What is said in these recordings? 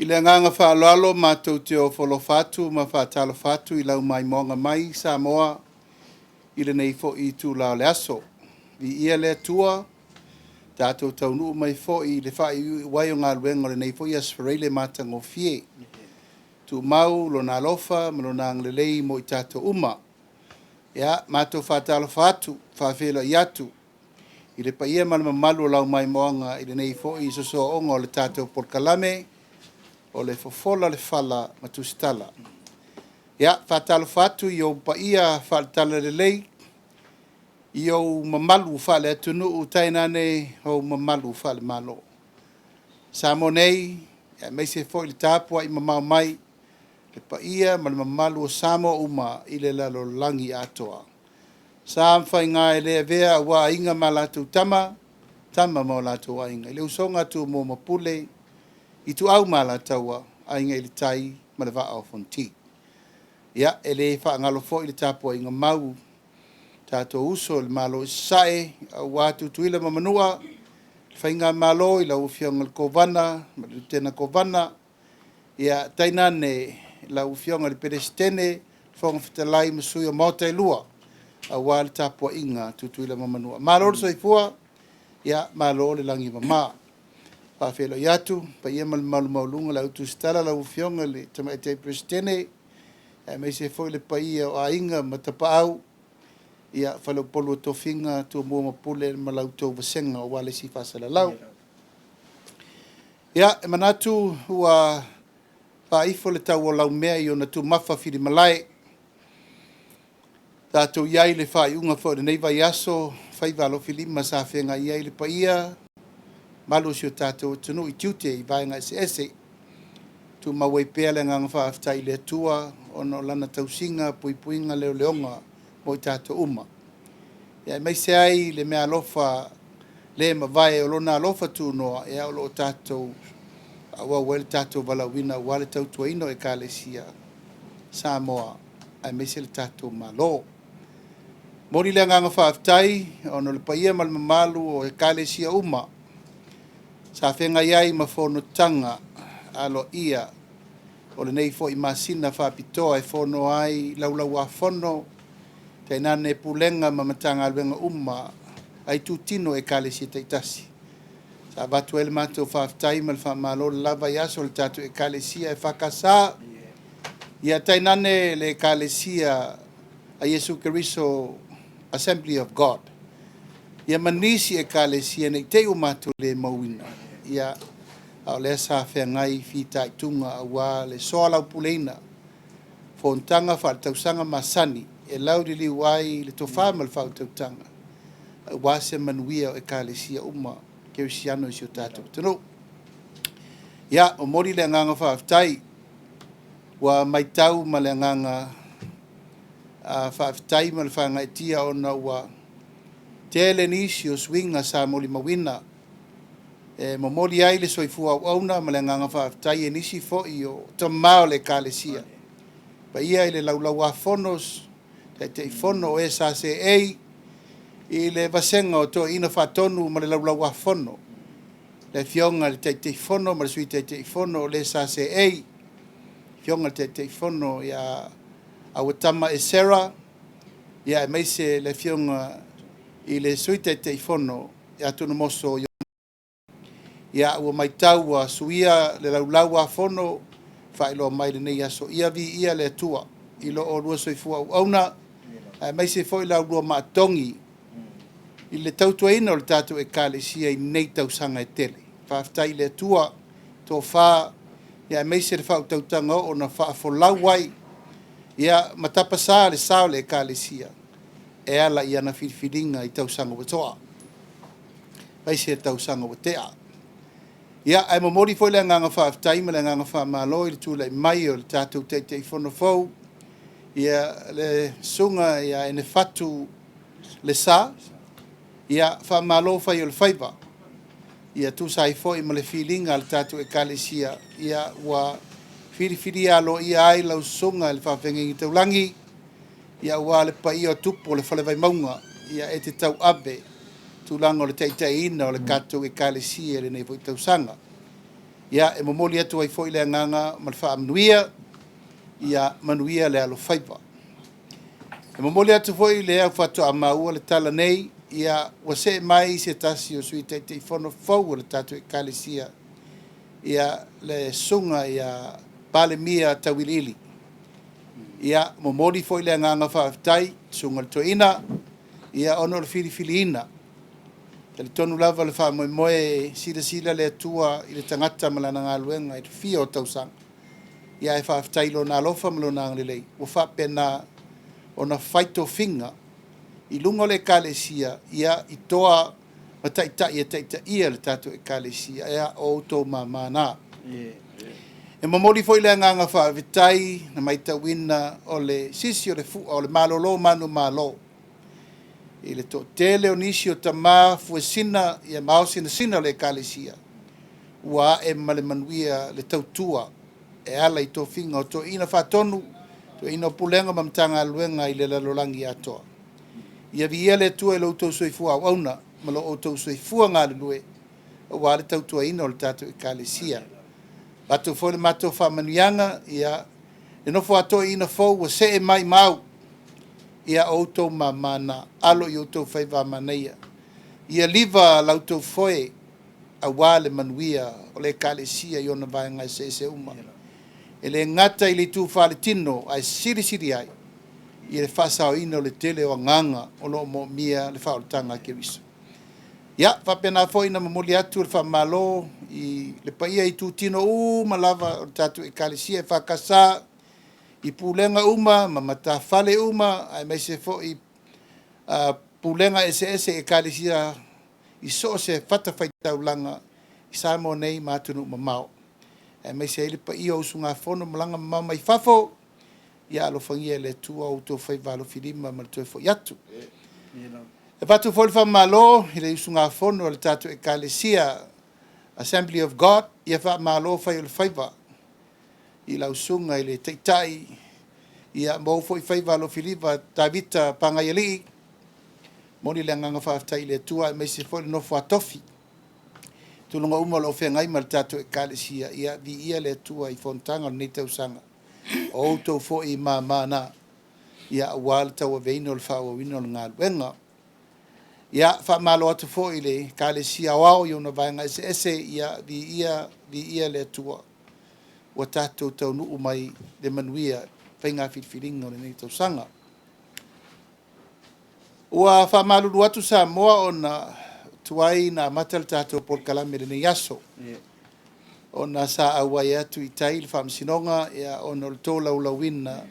I le agaga faaaloalo matou te ofo alofa atu ma faatalofa atu i lau maimoaga mai Samoa i lenei foi itula o le aso. Viia le Atua, tatou taunuu mai foi i le faaiuiu ai o galuega o lenei foi Aso Faraile matagofie. Tumau Lona alofa ma Lona agalelei mo i tatou uma. Ia, matou faatalofa atu, faafeiloai atu i le paia ma le mamalu o lau maimoaga i lenei foi sosooga o le tatou polokalame o le Fofola le Fala ma Tusitala. Ia, faatalofa atu i ou paia faale-Talalelei, i ou mamalu faale-atunuu tainane ou mamalu faale-Malo. Samoa nei, aemaise foi le tapuai mamao mai, le paia ma le mamalu o Samoa uma i le lalolagi atoa. Sa ma faiga e le avea aua Aiga ma latou Tama, Tama ma o latou Aiga, i le usoga a Tumua ma Pule, Ituau ma Alataua, Aiga i le Tai ma le Vaa o Fonoti. Ia, e le faagalo foi le tapuaiga mau a tatou uso i le Malo i Sasae, aua Tutuila ma Manua, le Faigamalo i lau Afioga i le Kovana ma le Lutena Kovana, ia tainane lau Afioga i le Peresetene, Fofoga Fetalai ma Sui o Maota e Lua, aua le tapuaiga a Tutuila ma Manua. Malo le soifua, ia malo le lagi e mama. Faafeiloai atu i le paia ma le mamalu maualuga o le Au Tusitala, lau Afioga i le Tamaitai Peresetene, aemaise foi le paia o Aiga ma Tapaau, ia Faleupolu o Tofiga Tumua ma Pule ma la outou vasega aua le isi faasalalau. Ia, e manatu ua faaifo le tau o laumea i ona tumafa filimalae, tatou i ai i le faaiuga foi o lenei vaiaso, faiva alofilima sa feagai ai le paia mamalu o si o tatou atunuu i tiute i vaega eseese. Tumau ai pea le agaga faafetai i le Atua ona o Lana tausiga, puipuiga, leoleoga mo i tatou uma. Ia aemaise ai le meaalofa le mavae o Lona alofa tunoa, ia o lo o tatou faaauau ai le tatou valaauina aua le tautuaina o Ekalesia Samoa aemaise le tatou Malo. Momoli le agaga faafetai ona o le paia ma le mamalu o Ekalesia uma sa feagai ai ma fonotaga aloaia o lenei foi masina faapitoa e fono ai Laulau-a-Fono, tainane Pulega ma Matagaluega uma a itutino o Ekalesia taitasi. Sa avatu ai le matou faafetai ma le faamalo i le la vaiaso i le tatou Ekalesia EFKS, ia tainane le Ekalesia a Iesu Keriso Assembly of God, ia ma nisi Ekalesia ne i te i ua matou le mauina, ia, a o lea sa feagai fitaituga aua le soalaupuleina fonotaga faaletausaga masani e lauliliu ai le tofa ma le faautautaga aua se manuia o Ekalesia uma kerisiano i si o tatou atunuu. Ia, momoli le agaga faafetai, ua matau ma le agaga faafetai ma le faagaeetia ona ua tele nisi o suiga sa molimauina e momoli ai le soifua auauna ma le agaga faafetai e nisi foi o tama o le Ekalesia, paia i le Laulau-a-Fono, Taitaifono o e sa seei i le vasega o Toeaina Faatonu ma le Laulau-a-Fono, le Afioga i le Taitaifono ma le Sui Taitaifono o le sa seei, Afioga i le Taitaifono ia Auatama Esera, ia aemaise le Afioga i le Sui Taitaifono ia Tunumoso. Ia ua matau ua suia le Laulau-a-Fono, faailoa mai lenei aso, ia viia le Atua i lo oulua soifua auauna, aemaise foi la oulua maatogi i le tautuaina o le tatou Ekalesia i nei tausaga e tele. Faafetai i le Atua, tofa, ia aemaise le faautautaga oo na faafolau ai ia ma tapasa le sa o le Ekalesia e ala i ana filifiliga i tausaga ua toa, aemaise tausaga ua tea. Ia, ae momoli foi le agaga faafetai ma le agaga faamalo i le tulai mai o le tatou Taitaifono fou, ia le Susuga ia Enefatu Lesa. Ia, faamalo fai o le faiva. Ia tusa ai foi ma le filiga a le tatou Ekalesia, ia ua filifilia aloaia ai lau susuga i le faafeagaiga taulagi, ia aua le paia o tupu o le Fale Vaimauga, ia e te tauave tulaga o le taitaiina o le tatou Ekalesia i lenei foi tausaga. Ia, e momoli atu ai foi le agaga ma le faamanuia, ia manuia le alofaiva. E momoli atu foi le au faatoa maua le tala nei, ia ua see mai se tasi o Sui Taitaifono fou o le tatou Ekalesia, ia le Susuga ia Palemia Tauiliili. Ia, momoli foi le agaga faafetai, Susuga i le Toeaina, ia ona o le filifiliina. E talitonu lava le faamoemoe e silasila le Atua i le tagata ma lana galuega i le fia o tausaga. Ia ae faafetai i Lona alofa ma Lona agalelei ua faapena ona fai tofiga i luga o le Ekalesia, ia, i toa ma taitai e taitaia le tatou Ekalesia. Ia, o outou mama na. E momoli foi le agaga faafetai na matauina o le sisi o le fua o le malolo manumalo i le toatele o nisi o tama fuesina ia ma ao sinasina o le Ekalesia ua ae ma le manuia le tautua e ala i tofiga o toeaiina faatonu, toeaiina o pulega ma Matagaluega i le lalolagi atoa. Ia viia le Atua i lo outou soifua auauna ma lo outou soifua galulue aua le tautuaina o le tatou Ekalesia. Avatu foi le matou faamanuiaga, ia, le nofo a toeaina fou ua see mai i maau, ia o outou mama na, alo i outou faiva a manaia. Ia liva la outou foe aua le manuia o le Ekalesia i ona vaega eseese uma. E le gata i le itu faaletino, ae silisili ai i le faasaoina o le tele o agaga o lo o moomia le faaolataga a Keriso. Ia, faapena foi ona momoli atu le faamalo i le paia i itutino uma lava o le tatou Ekalesia EFKS, i pulega uma ma matafale uma, aemaise foi pulega eseese i Ekalesia i so o se fatafaitaulaga i Samoa nei ma atunuu mamao, aemaise ai le paia o usugafono malaga mamao mai fafo. Ia alofagia e le Atua outou faiva alofilima ma le toe foi atu. E avatu foi le faamalo i le usugafono a le tatou Ekalesia Assembly of God, ia faamalo fai o le faiva i lau susuga i le Taitai, ia ma ou foi faiva alofilima Tavita Pagaialii. Momoli le agaga faafetai i le Atua aemaise foi le nofo a tofi. Tulaga uma o lo o feagai ma le tatou Ekalesia, ia viia le Atua i fonotaga o lenei tausaga. O outou foi mama na, ia aua le tauaveina o le faaauauina o le galuega. Ia, faamalo atu foi i le Ekalesia Aoao i ona vaega eseese, ia viia, viia le Atua ua tatou taunuu mai le manuia faiga filifiliga o lenei tausaga. Ua faamalulu atu Samoa ona tuai na amata le tatou polokalame i lenei aso, ona sa auai atu i tai le Faamasinoga, ia, ona o le tolaulauina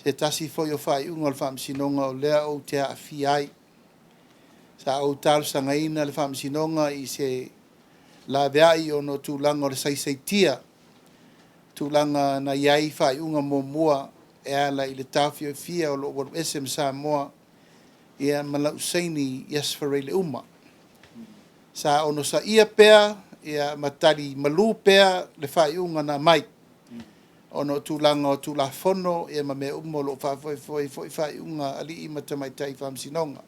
se tasi foi o faaiuga o le Faamasinoga o lea ou te aafia ai. Sa ou talosagaina le Faamasinoga i se laveai ona o tulaga o le saisaitia, tulaga na i ai faaiuga muamua e ala i le taofiofia o lou alu ese ma Samoa, ia ma lau saini i Aso Faraile uma. Sa onosaia pea ia ma tali malu pea le faaiuga na aumai, ona o tulaga o Tulafono ia ma mea uma o lo o faafoefoe ai foi faaiuga a alii ma tamaitai Faamasinoga,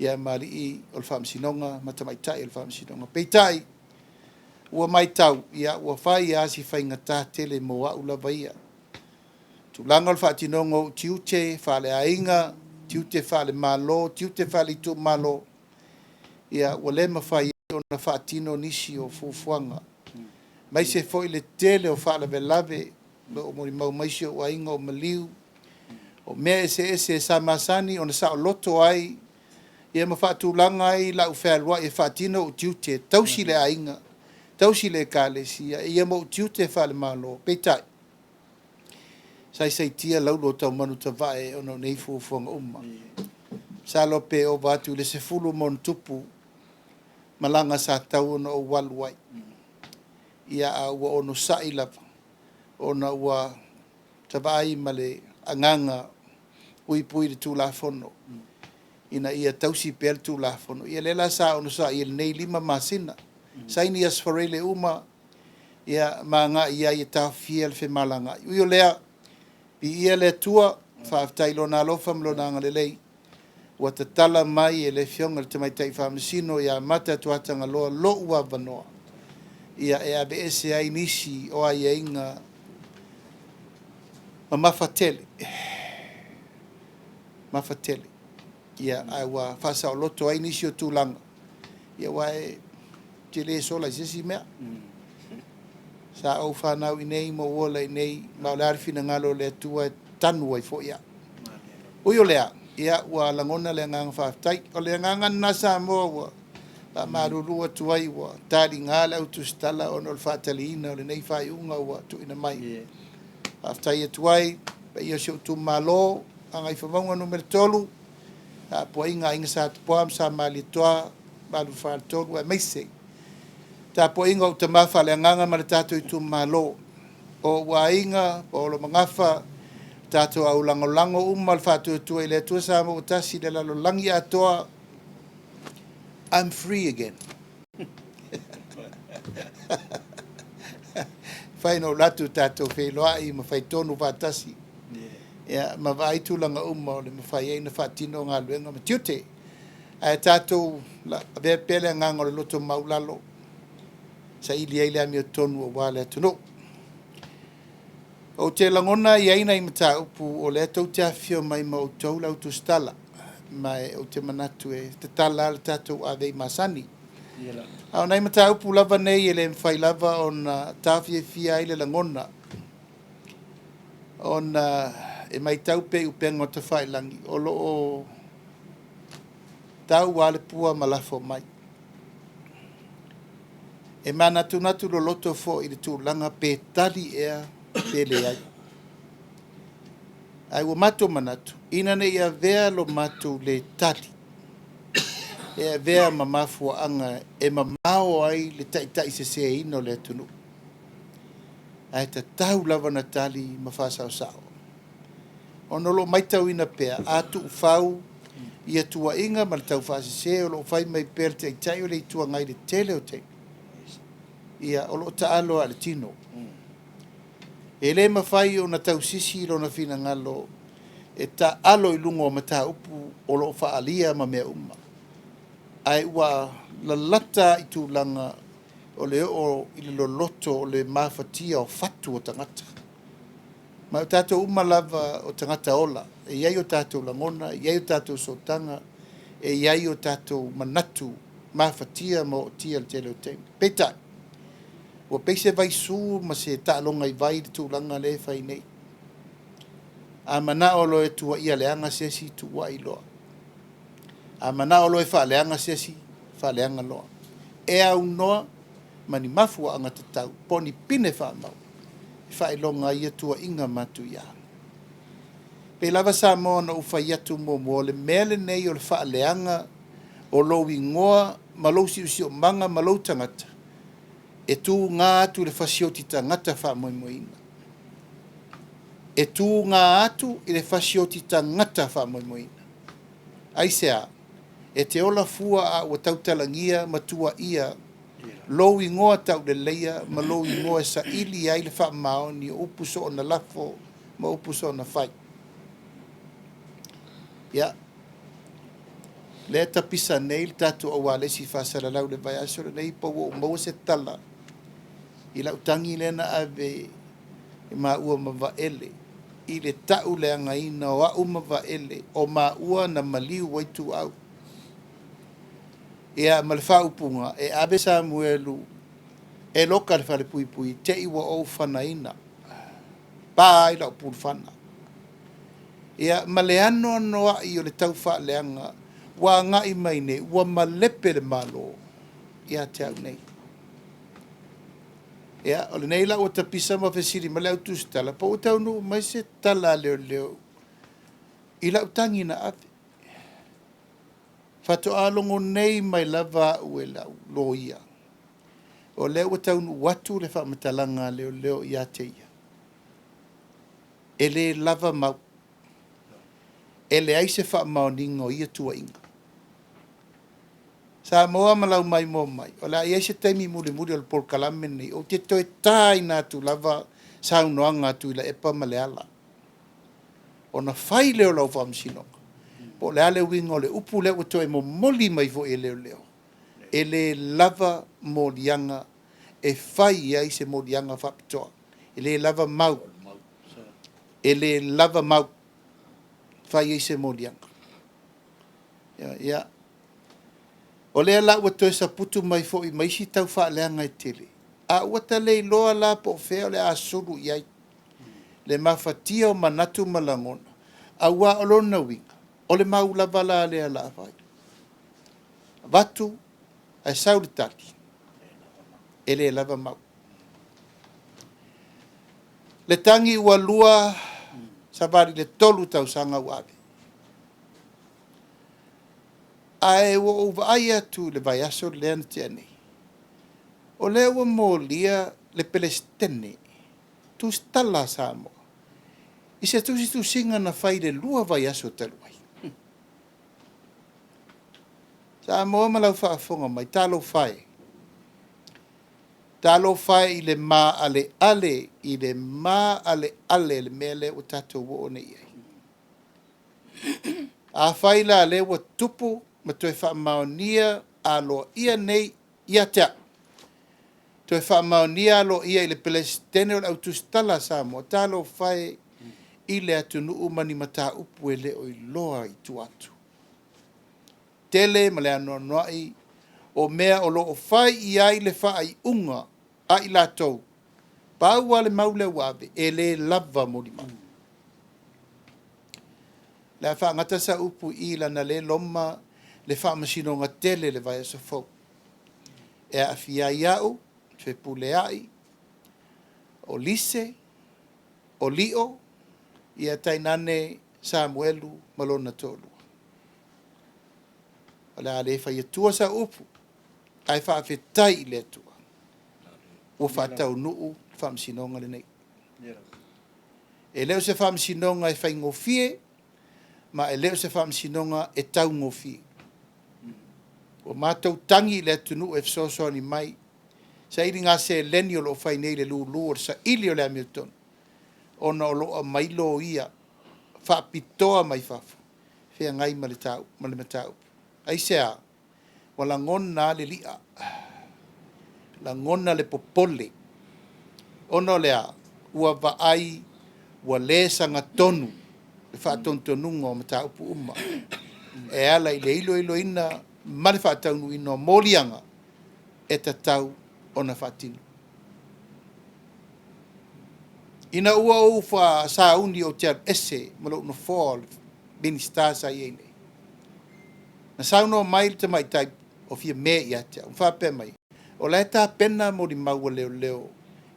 ia ma alii o le Faamasinoga ma tamaitai o le Faamasinoga. Peitai, ua matau, ia ua fai lava si faigata tele mo au lava ia. Tulaga o le faatinoga o ou tiute faaleaiga, tiute faalemalo, tiute faale-itumalo, ia ua le mafai ona faatino nisi o fuafuaga, aemaise foi le tele o faalavelave o lo o molimau mai si ou aiga o maliu, o mea eseese sa masani ona saoloto ai ia ma faatulaga ai lau fealuai e faatino ou tiute e tausi le aiga, tausi le Ekalesia, ia ma ou tiute faalemalo. Peitai, saisaitia laulo o taumanutavae ona o nei fuafuaga uma. Masalo pe ova atu i le 10+ malaga sa tatau ona ou alu ai, ia a ua onosai lava ona ua vaai ma le agaga puipui i le Tulafono ina ia tausi pea le Tulafono. Ia lea la sa onosai ai i lenei 5 masina, saini Aso Faraile uma ia ma agai i ai e taofia le femalagaai. Ui o lea, viia le Atua, faafetai i Lona alofa ma Lona agalelei ua tatala mai e le Afioga i le Tamaitai Faamasino ia Amata Tuatagaloa lou avanoa. Ia, e aveese ai nisi o aiaiga mamafa tele, mamafa tele. Ia, ae ua faasaoloto ai nisi o tulaga, ia aua e te le sola i se isi mea. Sa ou fanau i inei ma ou ola i inei, ma o le a le finagalo o le Atua e tanu ai foi au. Ui o lea, ia ua lagona le agaga faafetai. O le agaga lena Samoa ua faamalulu atu ai ua taliga le au tusitala ona o le faataliina o lenei faaiuga ua tuuina mai. Faafetai atu ai i le paia o si ou itumalo Gagaifomauga Nu.3, tapuaiga a Aiga Sa Tupua ma Sa Malietoa, mamalu i le Faletolu aemaise tapuaiga a ou tama faaleagaga ma le tatou itumalo, o ou aiga, paolo ma gafa, tatou aulagolago uma le Faatuatua i le Atua Samoa ua tasi i le lalolagi atoa. I'm free again. Fai na ou alu atu tatou feiloai ma fai tonu faatasi ia, ma vaai tulaga uma o le mafai ai ona faatino galuega ma tiute. Ae tatou avea pea le agaga o le loto maualalo, saili ai le amiotonu aua le atunuu. Ou te lagona e i ai nai mataupu o lea tou te afifio mai ma outou le au tusitala, ma ou te manatu e tatala lava le tatou avei masani. A o nai mataupu lava nei e le mafai lava ona taofiofia ai le lagona, ona e matau pea i upega o tafailagi, o lo o tau lava le pua ma lafo mai. E manatunatu loloto foi i le tulaga pe tali ea pe leai. Ae ua matou manatu, ina ne i avea lo matou le tali e avea ma mafuaaga e mamao ai le taitaiseseina o le atunuu, ae tatau lava ona tali ma faasaosao. Ona o lo o matauina pea, a tuufau ia tuuaiga ma le taufaasese o lo o fai mai pea e le Taitai o le Itu Agai i le tele o taimi, ia o lo o taalo lava i le tino. E le mafai ona tausisi lona finagalo e taalo i luga o mataupu o lo o faaalia ma mea uma, ae ua lalata i tulaga o le oo i le loloto o le mafatia o fatu o tagata. Ma o tatou uma lava o tagata ola, e i ai o tatou lagona, e i ai o tatou sootaga, e i ai o tatou manatu mafatia ma ootia i le tele o taimi. Peitai, ua pei se vaisu ma se taaloga i vai le tulaga lea e fai nei. A manao loa e tuuaia leaga se isi, tuuai loa. A manao loa e faaleaga se isi, faaleaga loa. E aunoa ma ni mafuaaga tatau po o ni pine faamau e faailoga ai ia tuuaiga matuia. E pei lava Samoa ona ou fai atu muamua, o le mea lenei o le faaleaga o lou igoa ma lou siosiomaga ma lou tagata, e tuga atu i le fasioti tagata faamoemoeina. E tuga atu i le fasioti tagata faamoemoeina. Aisea? E te ola fua a ua tautalagia ma tuuaia lou igoa tauleleia ma lou igoa e saili ai le faamaoni o upu soona lafo ma upu soona fai. Ia, lea e tapisa nei le tatou aualesi faasalalau i le vaiaso lenei, po ua ou maua se tala i lau tagi lea na ave i maua ma Vaele i le tauleagaina o au ma Vaele o maua na maliu ai Tuuau. Ia, ma le faaupuga, e ave Samuelu e loka le falepuipui te i ua ou fanaina, pa ai lau pulufana. Ia, ma le anoanoai o le taufaaleaga ua agai mai nei, ua malepe le Malo ia te au nei. Ia, o lenei la ua tapisa ma fesili mai le au tusitala, po ua taunuu mai se tala a leoleo i lau tagi na ave. Faatoa logo nei mai lava au e lau loia, o lea ua taunuu atu le faamatalaga a leoleo ia te ia. E le lava mau, e leai se faamaoniga o ia tuuaiga. Samoa ma lau maimoa mai, o le a i ai se taimi mulimuli o le polokalame lenei, ou te toe taina atu lava saunoaga a Tuilaepa ma Leala, ona fai lea o lau faamasinoga, po o le a le uiga o le upu lea ua toe momoli mai foi e leoleo, e le lava moliaga e fai ai se moliaga faapitoa. E le lava mau, e le lava mau fai ai se moliaga. Ia, o lea la ua toe saputu mai foi ma isi taufaaleaga e tele, a ua ta le iloa la po o fea o le a sulu i ai le mafatia o manatu ma lagona, aua o lona uiga, o le mau lava la lea o le a fai. Avatu ae sau le tali, e le lava mau. Le tagi ua lua savali i le 3 tausaga ua ave. Ae ua ou vaai atu i le vaiaso lea na tea nei, o lea ua molia le Peresetene Tusitala a Samoa i se tusitusiga na fai i le 2 vaiaso talu ai. Samoa ma lau faafofoga mai, talofa e, talofa e i le maaleale, i le maaleale le mea lea ua tatou oo nei i ai. Afai la o lea ua tupu ma toe faamaonia aloaia nei ia te au, toe faamaonia aloaia i le Peresetene o le Au Tusitala a Samoa, talofa e i le atunuu ma ni mataupu e le o iloa i tua atu. Tele ma le anoanoai o mea o lo o fai i ai le faaiuga a i latou, pau lava le mau lea ua ave, e le lava molimau. O le a faagata sau upu i i leaga o lea e loma le faamasinoga tele i le vaiaso fou e aafia ai au, Fepuleai, o Lise, o Lio, ia tainane Samuelu ma lona toalua. O le a le fai atua sau upu, ae faafetai i le Atua ua faataunuu le faamasinoga lenei. E le o se faamasinoga e faigofie, ma e le o se faamasinoga e taugofie. Ua matou tagi i le atunuu e fesoasoani mai i sailiga seleni o lo o fai nei i le lulu o le saili o le amiotonu, ona o lo o aumai loia faapitoa mai fafo e feagai ma le mataupu. Aisea? Ua lagona lava le li'a, lagona le popole, ona o le a? Ua vaai ua le sagatonu le faatonutonuga o mataupu uma e ala i le iloiloina ma le faataunuuina o moliaga e tatau ona faatino. Ina ua ou sauni ou te alu ese ma lou nofoa o le Minisita sa i ai nei, na saunoa mai le tamaitai o Fiame ia te au, ma faapea mai, o la e tapena molimau a leoleo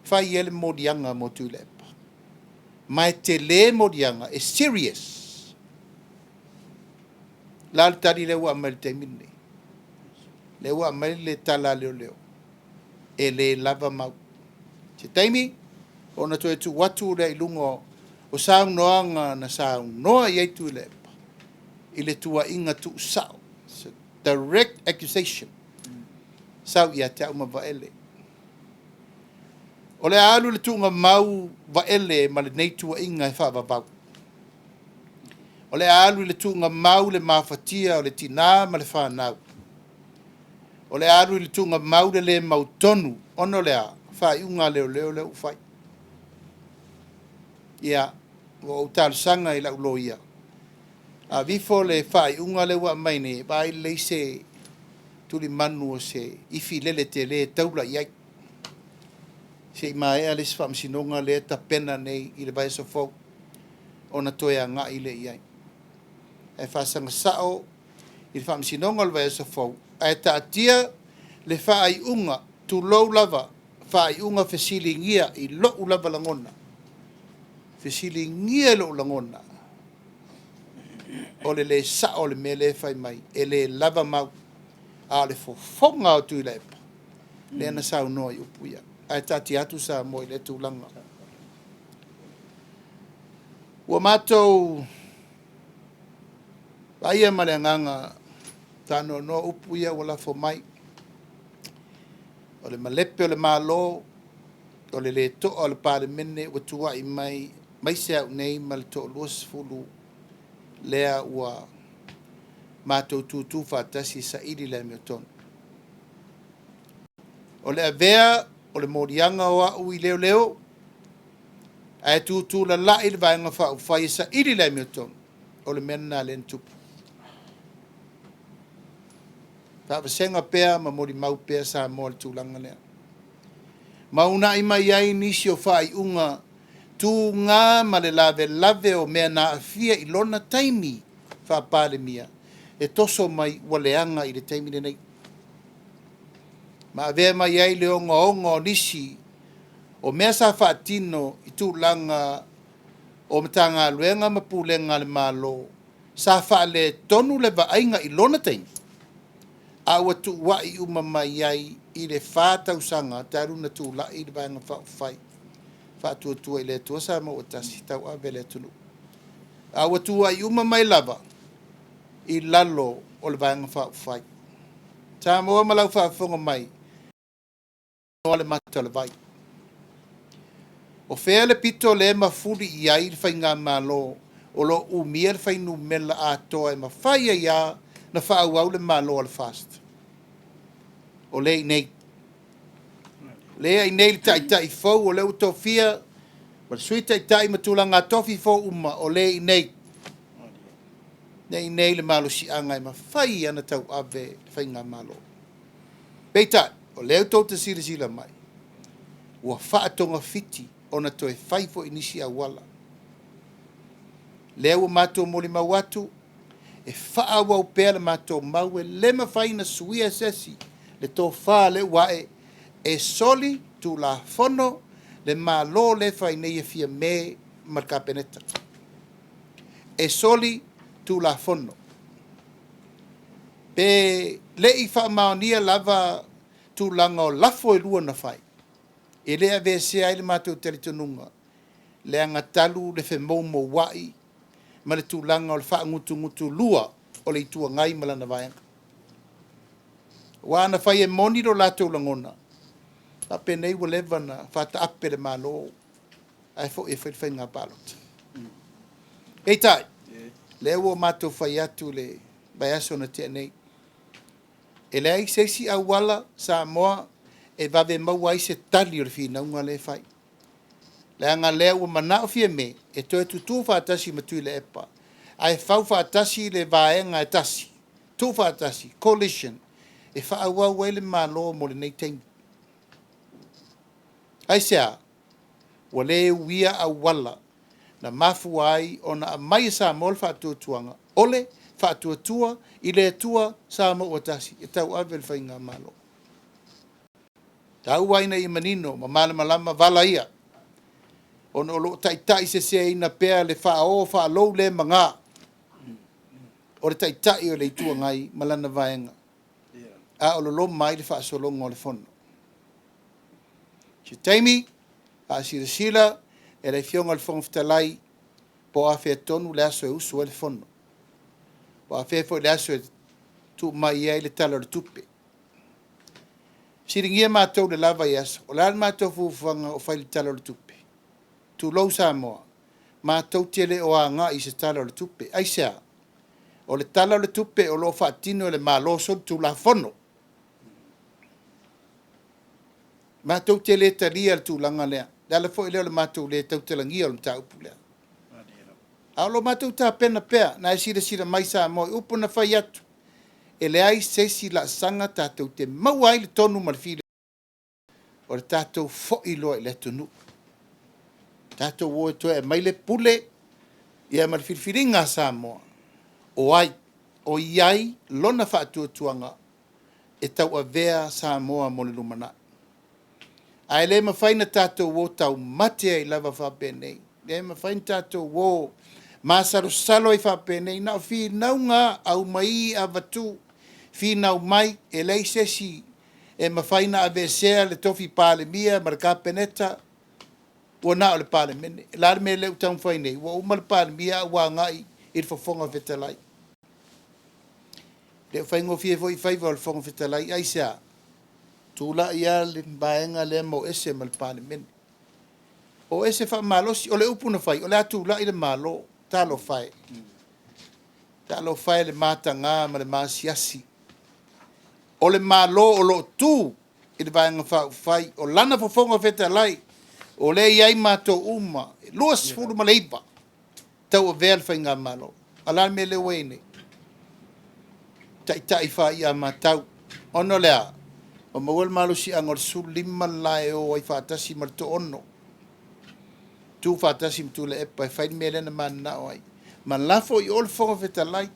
e fai ai le moliaga mo Tuilaepa. Ma e tele moliaga, e serious. O le a le tali lea ua aumai i le taimi lenei? Lea ua aumai le tala a leoleo, e le lava mau. Se taimi ona toe tuu atu lea i luga o saunoaga na saunoa i ai Tuilaepa i le tuuaiga tuusao, direct accusation, sau ia te au ma Vaele. O le a alu le tuugamau Vaele ma lenei tuuaiga e faavavau. O le a alu i le tuugamau le mafatia o le tina ma le fanau. O le a alu i le tuugamau le le mautonu, ona o le a? Faaiuga a leoleo lea ua fai. Ia, ua ou talosaga i lau loia, aveifo le faaiuga lea ua aumai nei, vaai lelei se tulimanu o se ifilele tele e taula i ai, se i maea le isi faamasinoga lea e tapena nei i le vaiaso fou ona toe agai lea i ai. Ae faasaga sao i le faamasinoga o le vaiaso fou, ae taatia le faaiuga, tulou lava, faaiuga fesiligia i lou lava lagona, fesiligia i lou lagona, o le le sao o le mea lea e fai mai, e le lava mau, a o le fofoga o Tuilaepa, lea na saunoa i upu ia. Ae taatia atu Samoa i lea tulaga. Ua matou vaaia ma le agaga faanoanoa upu ia ua lafo mai, o le malepe o le Malo, o le le to'a o le Palemene ua tuuai mai, maise au nei ma le toa-20 lea ua matou tutu faatasi e saili le amiotonu. O le avea O le moliaga o au i leoleo, ae tutulala'i le Vaega Faaupufai e saili le amiotonu, o le mea lena lea na tupu. Faavasega pea ma molimau pea Samoa i le tulaga lea. Ma uunai mai ai nisi o faaiuga tuga ma le lavelave o mea na aafia i lona taimi faa-Palemia e toso mai ua leaga i le taimi lenei. Ma avea mai ai le ogaoga o nisi o mea sa faatino i tulaga o Matagaluega ma Pulega a le Malo sa faaletonu le vaaiga i lona taimi, a ua tuuai uma mai ai i le 4 tausaga talu ona tulai le Vaega Faaupufai Faatuatua i le Atua Samoa ua Tasi Tauave le atunuu. A ua tuuai uma mai lava i lalo o le Vaega Faaupufai. Samoa ma lau faafofoga mai, le mata o le vai. O fea le pito lea e mafuli i ai le faigamalo o lo o umia le fuainumera atoa e mafai ai lava ona faaauau le Malo a le FAST? O lea e i inei. O lea e i inei le Taitai fou o lea ua tofia ma le Sui Taitai ma tulaga tofi fou uma, o lea e i inei. O lea e i inei le malosiaga e mafai ona tauave le faigamalo. Peitai, o lea tou te silasila mai, ua faatogafiti ona toe fai foi nisi auala. Lea ua matou molimau atu, e faaauau pea le matou mau, e le mafai ona suia e se isi le tofa lea ua ae e soli tulafono le Malo lea e fai nei e Fiame ma le Kapeneta. E soli tulafono. Pe le i faamaonia lava tulaga o lafo e lua na fai, e le aveesea ai le matou talitonuga, leaga talu le femoumouai ma le tulaga o le faagutugutulua o le Itu Agai ma lana Vaega. Aua ana fai e moni lo latou lagona, faapenei ua leva ona faataape le Malo ae foi e fai le faiga palota. Peitai, lea ua matou fai atu le vaiaso na tea nei, e leai se isi auala Samoa e vave maua ai se tali o le finauga lea e fai. Leaga o lea ua manao Fiame e toe tutu faatasi ma Tuilaepa ae fau faatasi le vaega e tasi, tuufaatasi, coalition e faaauau ai le Malo mo lenei taimi. Aisea? Ua le uia auala na mafua ai ona aumai e Samoa le faatuatuaga o le Faatuatua i le Atua Samoa ua Tasi e tauave le faigamalo. Taua ina ia manino ma malamalama vala ia, ona o lo o taitaiseseina pea le faao faalou le maga o le Taitai o le Itu Agai ma lana Vaega, a o loloma ai le faasologa o le Fono. Se taimi faasilasila e le Afioga i le Fofoga Fetalai po o afea tonu le aso e usu ai le Fono, po o afea foi le aso e tuu mai ai le Tala o le Tupe. Fesiligia matou i le la vaiaso, o le a le matou fuafuaga o fai i le Tala o le Tupe? Tulou Samoa, matou te le o agai i se Tala o le Tupe. Aisea? O le Tala o le Tupe o lo o faatino e le Malo solitulafono. Matou te le talia le tulaga lea. O le ala foi lea o le matou le tautalagia o le mataupu lea. A o lo o matou tapena pea, na e silasila mai Samoa i upu na fai atu, e leai se isi laasaga tatou te maua ai le tonu ma le filemu, o le tatou foi loa i le atunuu. Tatou o e toe aumai le pule ia ma le filifiliga a Samoa, o ai o i ai lona faatuatuaga e tauavea Samoa mo le lumanai. Ae le mafai ona tatou o taumate ai lava faapenei, le mafai ona tatou o masalosalo ai faapenei, na o finauga lava, aumai avatu, finau mai, e leai se isi e mafai ona aveesea le tofi Palemia ma le Kapeneta, ua na o le Palemene. O le a le mea lea ua taumafai nei? Ua uma le Palemia ae ua agai i le Fofoga Fetalai. E le o faigofie foi faiva o le Fofoga Fetalai. Aisea? Tulai lava le vaega lea ma o ese ma le Palemene. O ese faamalosi. O le upu na fai, o le a tulai le Malo. Talofa e. Talofa e i le mataga ma le maasiasi. O le Malo o lo o tu i le Vaega Faaupufai, o lana Fofoga Fetalai, o lea e i ai matou uma, e 29 tauavea le Faigamalo. A o le a le mea lea ua i ai nei? Taitai faai'a a matau. Ona o le a? Ua maua le malosiaga o le 15 le la e o ai faatasi ma le toa-6, tu faatasi ma Tuilaepa e fai le mea lea na mananao ai, ma lafo i o le Fofoga Fetalai.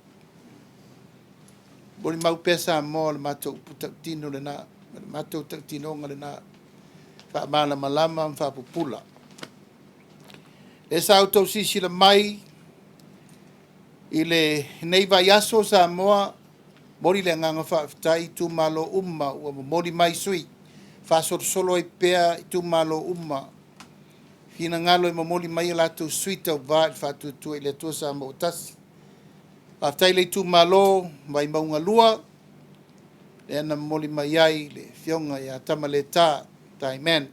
Molimau pea Samoa o le matou upu tautino lena, o le matou tautinoga lena, faamalamalama ma faapupula. Lea sa outou silasila mai i lenei vaiaso Samoa, momoli le agaga faafetai i itumalo uma ua momoli mai sui, faasolosolo ai pea itumalo uma finagalo e momoli mai a latou sui tauva i le Faatuatua i le Atua Samoa ua Tasi. Faafetai i le itumalo Vaimauga 2, lea na momoli mai ai le afioga ia Tamaleta Daiman.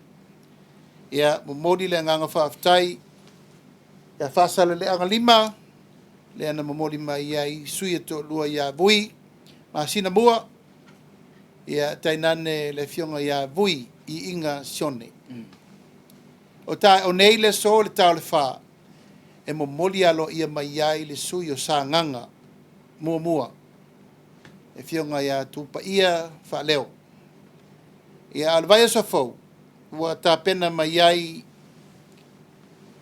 Ia, momoli le agaga faafetai ia Faasaleleaga 5, lea na momoli mai ai sui e toalua ia Vui Masinamua, ia tainane le afioga ia Vui Iiga Sione. O, ta, o nei le aso le ta o le fa, e momoli aloaia mai ai le sui o Sagaga 1, le afioga ia Tupaia Faaleo. Ia, a o le vaiaso fou, ua tapena mai ai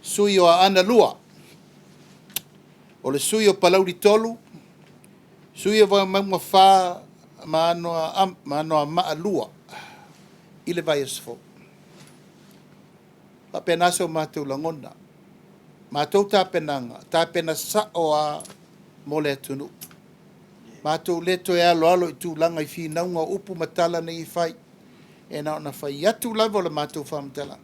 sui o Aana 2, o le sui o Palauli 3, sui o Vaimauga 4 ma Anoamaa 2 i le vaiaso fou. E faapena so matou lagona. Matou tapenaga, tapena sao lava mo le atunuu. Matou le toe aloalo i tulaga i finauga o upu ma tala nei e fai. E na ona fai atu lava o le matou faamatalaga,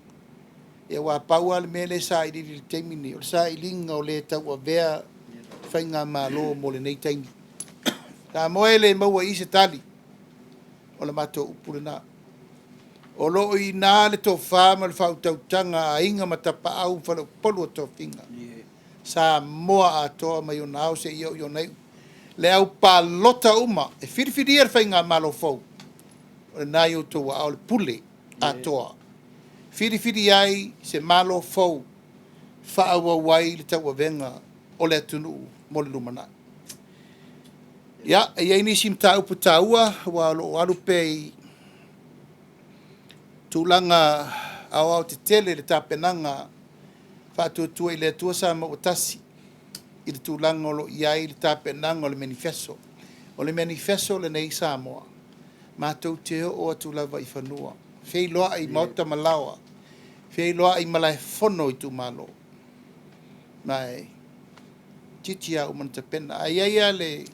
ia aua pau lava le mea lea e sailiili i le taimi lenei, o le sailiga o le tauavea faigamalo mo lenei taimi. Samoa e le maua i i se tali, o le matou upu lena. O lo o i ina le tofa ma le faautautaga a Aiga ma Tapaau ma Faleupolu o Tofiga, Samoa atoa mai ona ao seia oo i ona iu. Le au palota uma e filifilia le faigamalo fou, o lena e i outou aao le pule atoa. Filifili ai se Malo fou, faaauau ai le tauavega o le atunuu mo le lumanai. Ia, e i ai nisi mataupu taua aua o lo o alu pea i tulaga aoaotetele le tapenaga Faatuatua i le Atua Samoa ua Tasi i le tulaga o lo o i ai le tapenaga o le manifesto. O le manifesto lenei Samoa, matou te oo atu lava i fanua, feiloai i maota ma laoa, feiloai i malaefono o itumalo, ma e toeitiiti lava uma ona tapena. Ae i ai lava le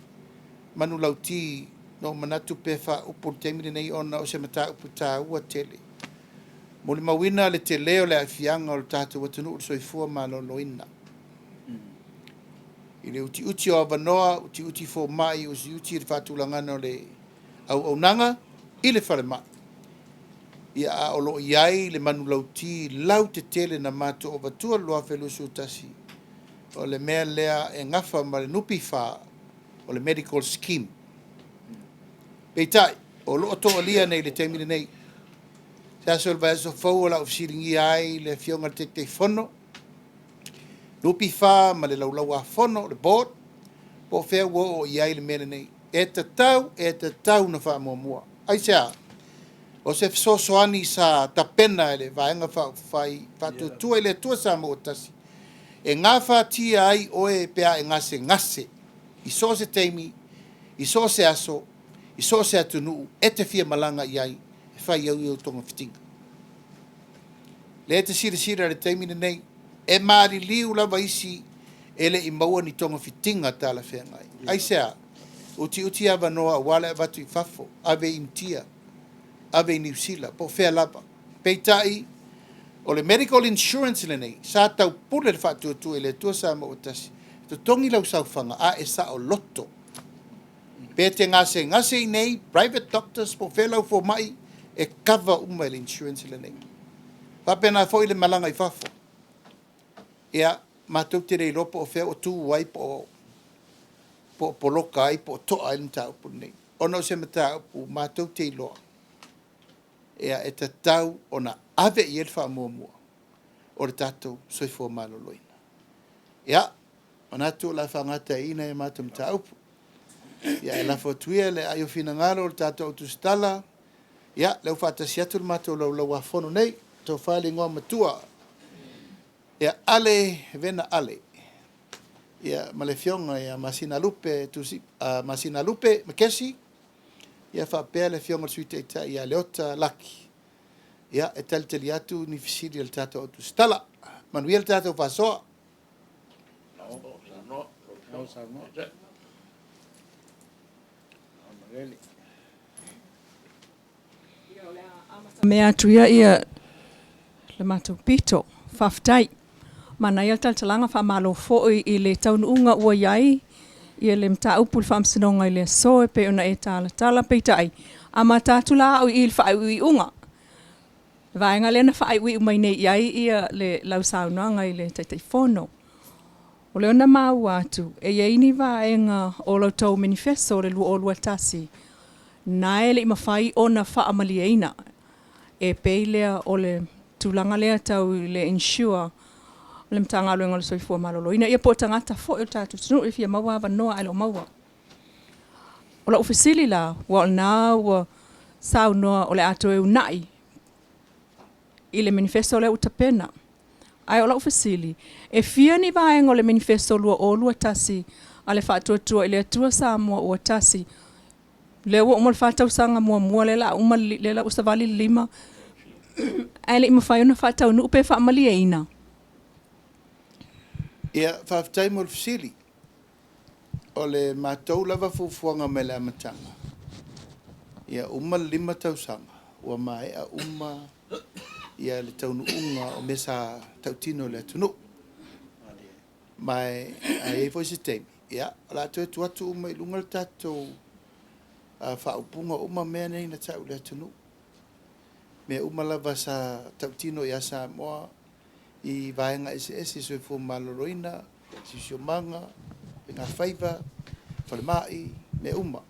manulauti na ou manatu pe faaupu i le taimi lenei ona o se mataupu taua tele. Molimauina le tele o le aafiaga o le tatou atunuu i le soifua maloloina. I le utiuti o avanoa, utiuti fomai, utiuti le faatulagaga o le auaunaga i le falemai. Ia, a o lo o i ai le manulauti lautetele na matou avatua i le 2021, o le mea lea e gafa ma le NPF, o le Medical Scheme. Peitai, o lo o toalia nei i le taimi lenei. Se aso o le vaiaso fou o le a ou fesiligia ai le Afioga i le Taitaifono, NPF ma le Laulau-a-Fono, le Board, po o fea ua oo i ai le mea lenei. E tatau, e tatau ona faamuamua. Aisea? O se fesoasoani sa tapena e le Vaega Faaupufai Faatuatua i le Atua Samoa ua Tasi, e gafatia ai oe pe a e gasegase i so o se taimi, i so o se aso, i so o se atunuu e te fia malaga i ai e fai ai ou togafitiga. Lea e te silasila i le taimi lenei, e maliliu lava isi e le i maua ni togafitiga talafeagai. Aisea? Utiuti avanoa aua le avatu i fafo, ave i Initia, ave i Niu Sila, po o fea lava. Peitai, o le medical insurance lenei, sa taupule le Faatuatua i le Atua Samoa ua Tasi, totogi lau saofaga a e saoloto. Pe te gasegase i inei, private doctors po o fea lau fomai, e cover uma e le insurance lenei. Faapena foi le malaga i fafo. Ia, matou te le iloa po o fea ua tu ai po o poloka ai po o toa ai le mataupu lenei. Ona o se mataupu matou te iloa. Ia, e tatau ona ave i ai le faamuamua o le tatou soifua maloloina. Ia, manatu o le a faagata ai i i nai a matou mataupu. Ia ae lafo atu ia i le aai o finagalo o le tatou au tusitala, ia, lea ua faatasi atu le matou Laulau-a-Fono nei, le Tofa i le Igoamatua ia Ale Vena Ale, ia ma le Afioga ia Masinalupe Masinalupe Makesi, ia faapea le Afioga i le Sui Taitai ia Leota Laki, ia, e talitali atu ni fesili a le tatou au tusitala. Manuia le tatou faasoa. Mea atu ia ia le matou pito. Faafetai. Manaia le talatalaga, faamalo foi i le taunuuga ua i ai ia le mataupu i le Faamasinoga i le aso e pei ona e talatala. Peitai, a amata atu la au i i i le faaiuiuga, le vaega lea na faaiuiu mai nei i ai ia lau saunoaga i le Taitaifono. O lea na maua atu, e i ai ni vaega o la outou menifeso o le 2021, na e le i mafai ona faamalieina. E pei lea o le tulaga lea tau i le insure o le Matagaluega o le Soifua Maloloina, ia po o tagata foi o le tatou atunuu e fia maua avanoa ae le o maua. O lau fesili la, aua o lena ua saunoa o le a toe uunai i le menifeso lea ua tapena. Ae o lau fesili, e fia ni vaega o le menifeso 2021 a le Faatuatua i le Atua Samoa ua Tasi, lea ua uma le 4 tausaga muamua, lea la ua savali le 5, ae le i mafai ona faataunuu pe faamalieina? Ia, faafetai mo le fesili. O le matou lava fuafuaga mai le amataga, ia uma le 5 tausaga ua maea uma ia le taunuuga o mea sa tautino i le atunuu. Ma a i ai foi se taimi, ia, o le a toe tuu atu uma i luga le tatou faaupuga uma mea nei na tau i le atunuu. Mea uma lava sa tautino ia Samoa i vaega eseese, soifua maloloina, siosiomaga, faigafaiva, falemai, mea uma.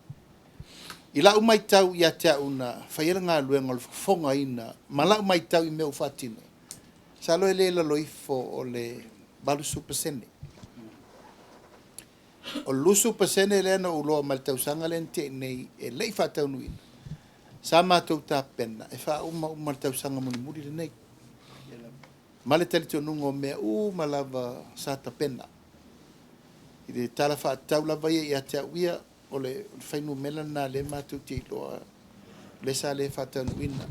I lau matau ia te au na faia le galuega o le fofogaina ma lau matau i mea ua faatino, masalo e le i lalo ifo o le 80%. O le 20% lea na ou iloa mai le tausaga lea na tea nei e le i faataunuuina, sa matou tapena e faauma uma i le tausaga mulimuli lenei. Ma le talitonuga o mea uma lava sa tapena. I le tala faatatau lava ia ia te au ia, o le fuainumera lena lea matou te iloa, lea sa le faataunuuina.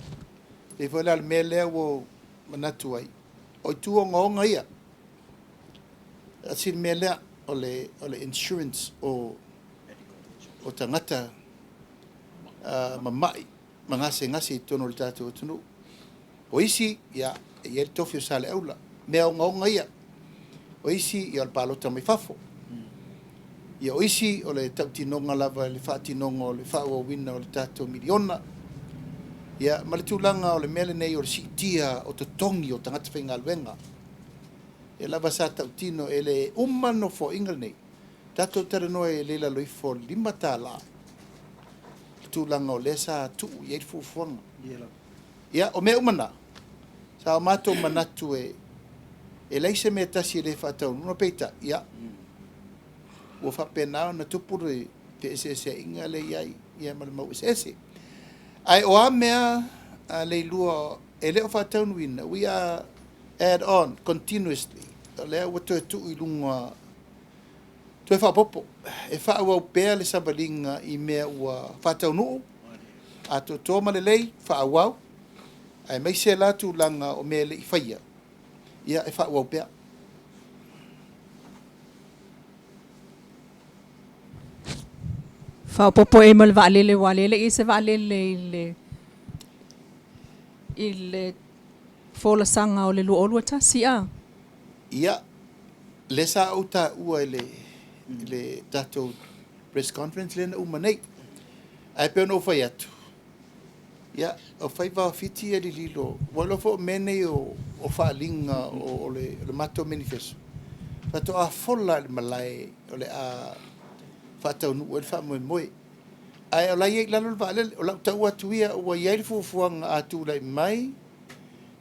E pei foi la o le mea lea ua ou manatu ai, o itu ogaoga ia. Tasi le mea lea, o le insurance o tagata mamai ma gasegase i totonu o le tatou atunuu. O isi, ia, e i ai le tofi o Saleaula, mea ogaoga ia. O isi, ia o le palota mai fafo. Ia o isi, o le tautinoga lava i le faatinoga o le faaauauina o le tatou miliona. Ia, ma le tulaga o le mea lenei o le siitia o totogi o tagata faigaluega. Lea lava sa tautino e le uma le Nofoaiga lenei, tatou talanoa e le i lalo ifo o le $5 le tulaga o lea sa tuu i ai le fuafuaga. Ia, o mea uma na, sa o matou manatu e leai se mea e tasi e le faataunuuina, peitai, ia, ua faapena ona tupu le feeseeseaiga lea e i ai, ia ma le mau eseese. Ae o a mea Leilua e le o faataunuuina, we are add on continuously. O lea ua toe tuu i luga, toe faaopoopo, e faaauau pea le savaliga i mea ua faataunuu, atoatoa ma lelei, faaauau, aemaise la tulaga o mea e le i faia, ia e faaauau pea. Faaopoopo i ai ma le vaalele, aua o lea e le i i ai se vaalele i le folasaga o le 2021, a? Ia, lea sa ou taua i le tatou press conference lea na uma nei. Ae pei ona ou fai atu, ia, o faiva o Fiti e lililo, ua iloa foi o mea nei o faaaliga o le matou menifeso, faatoa fola lava i le malae o le a faataunuu ai le faamoemoe. Ae o la e i ai i lalo le vaalele. O lau tau atu ia ua i ai le fuafuaga a tulai mai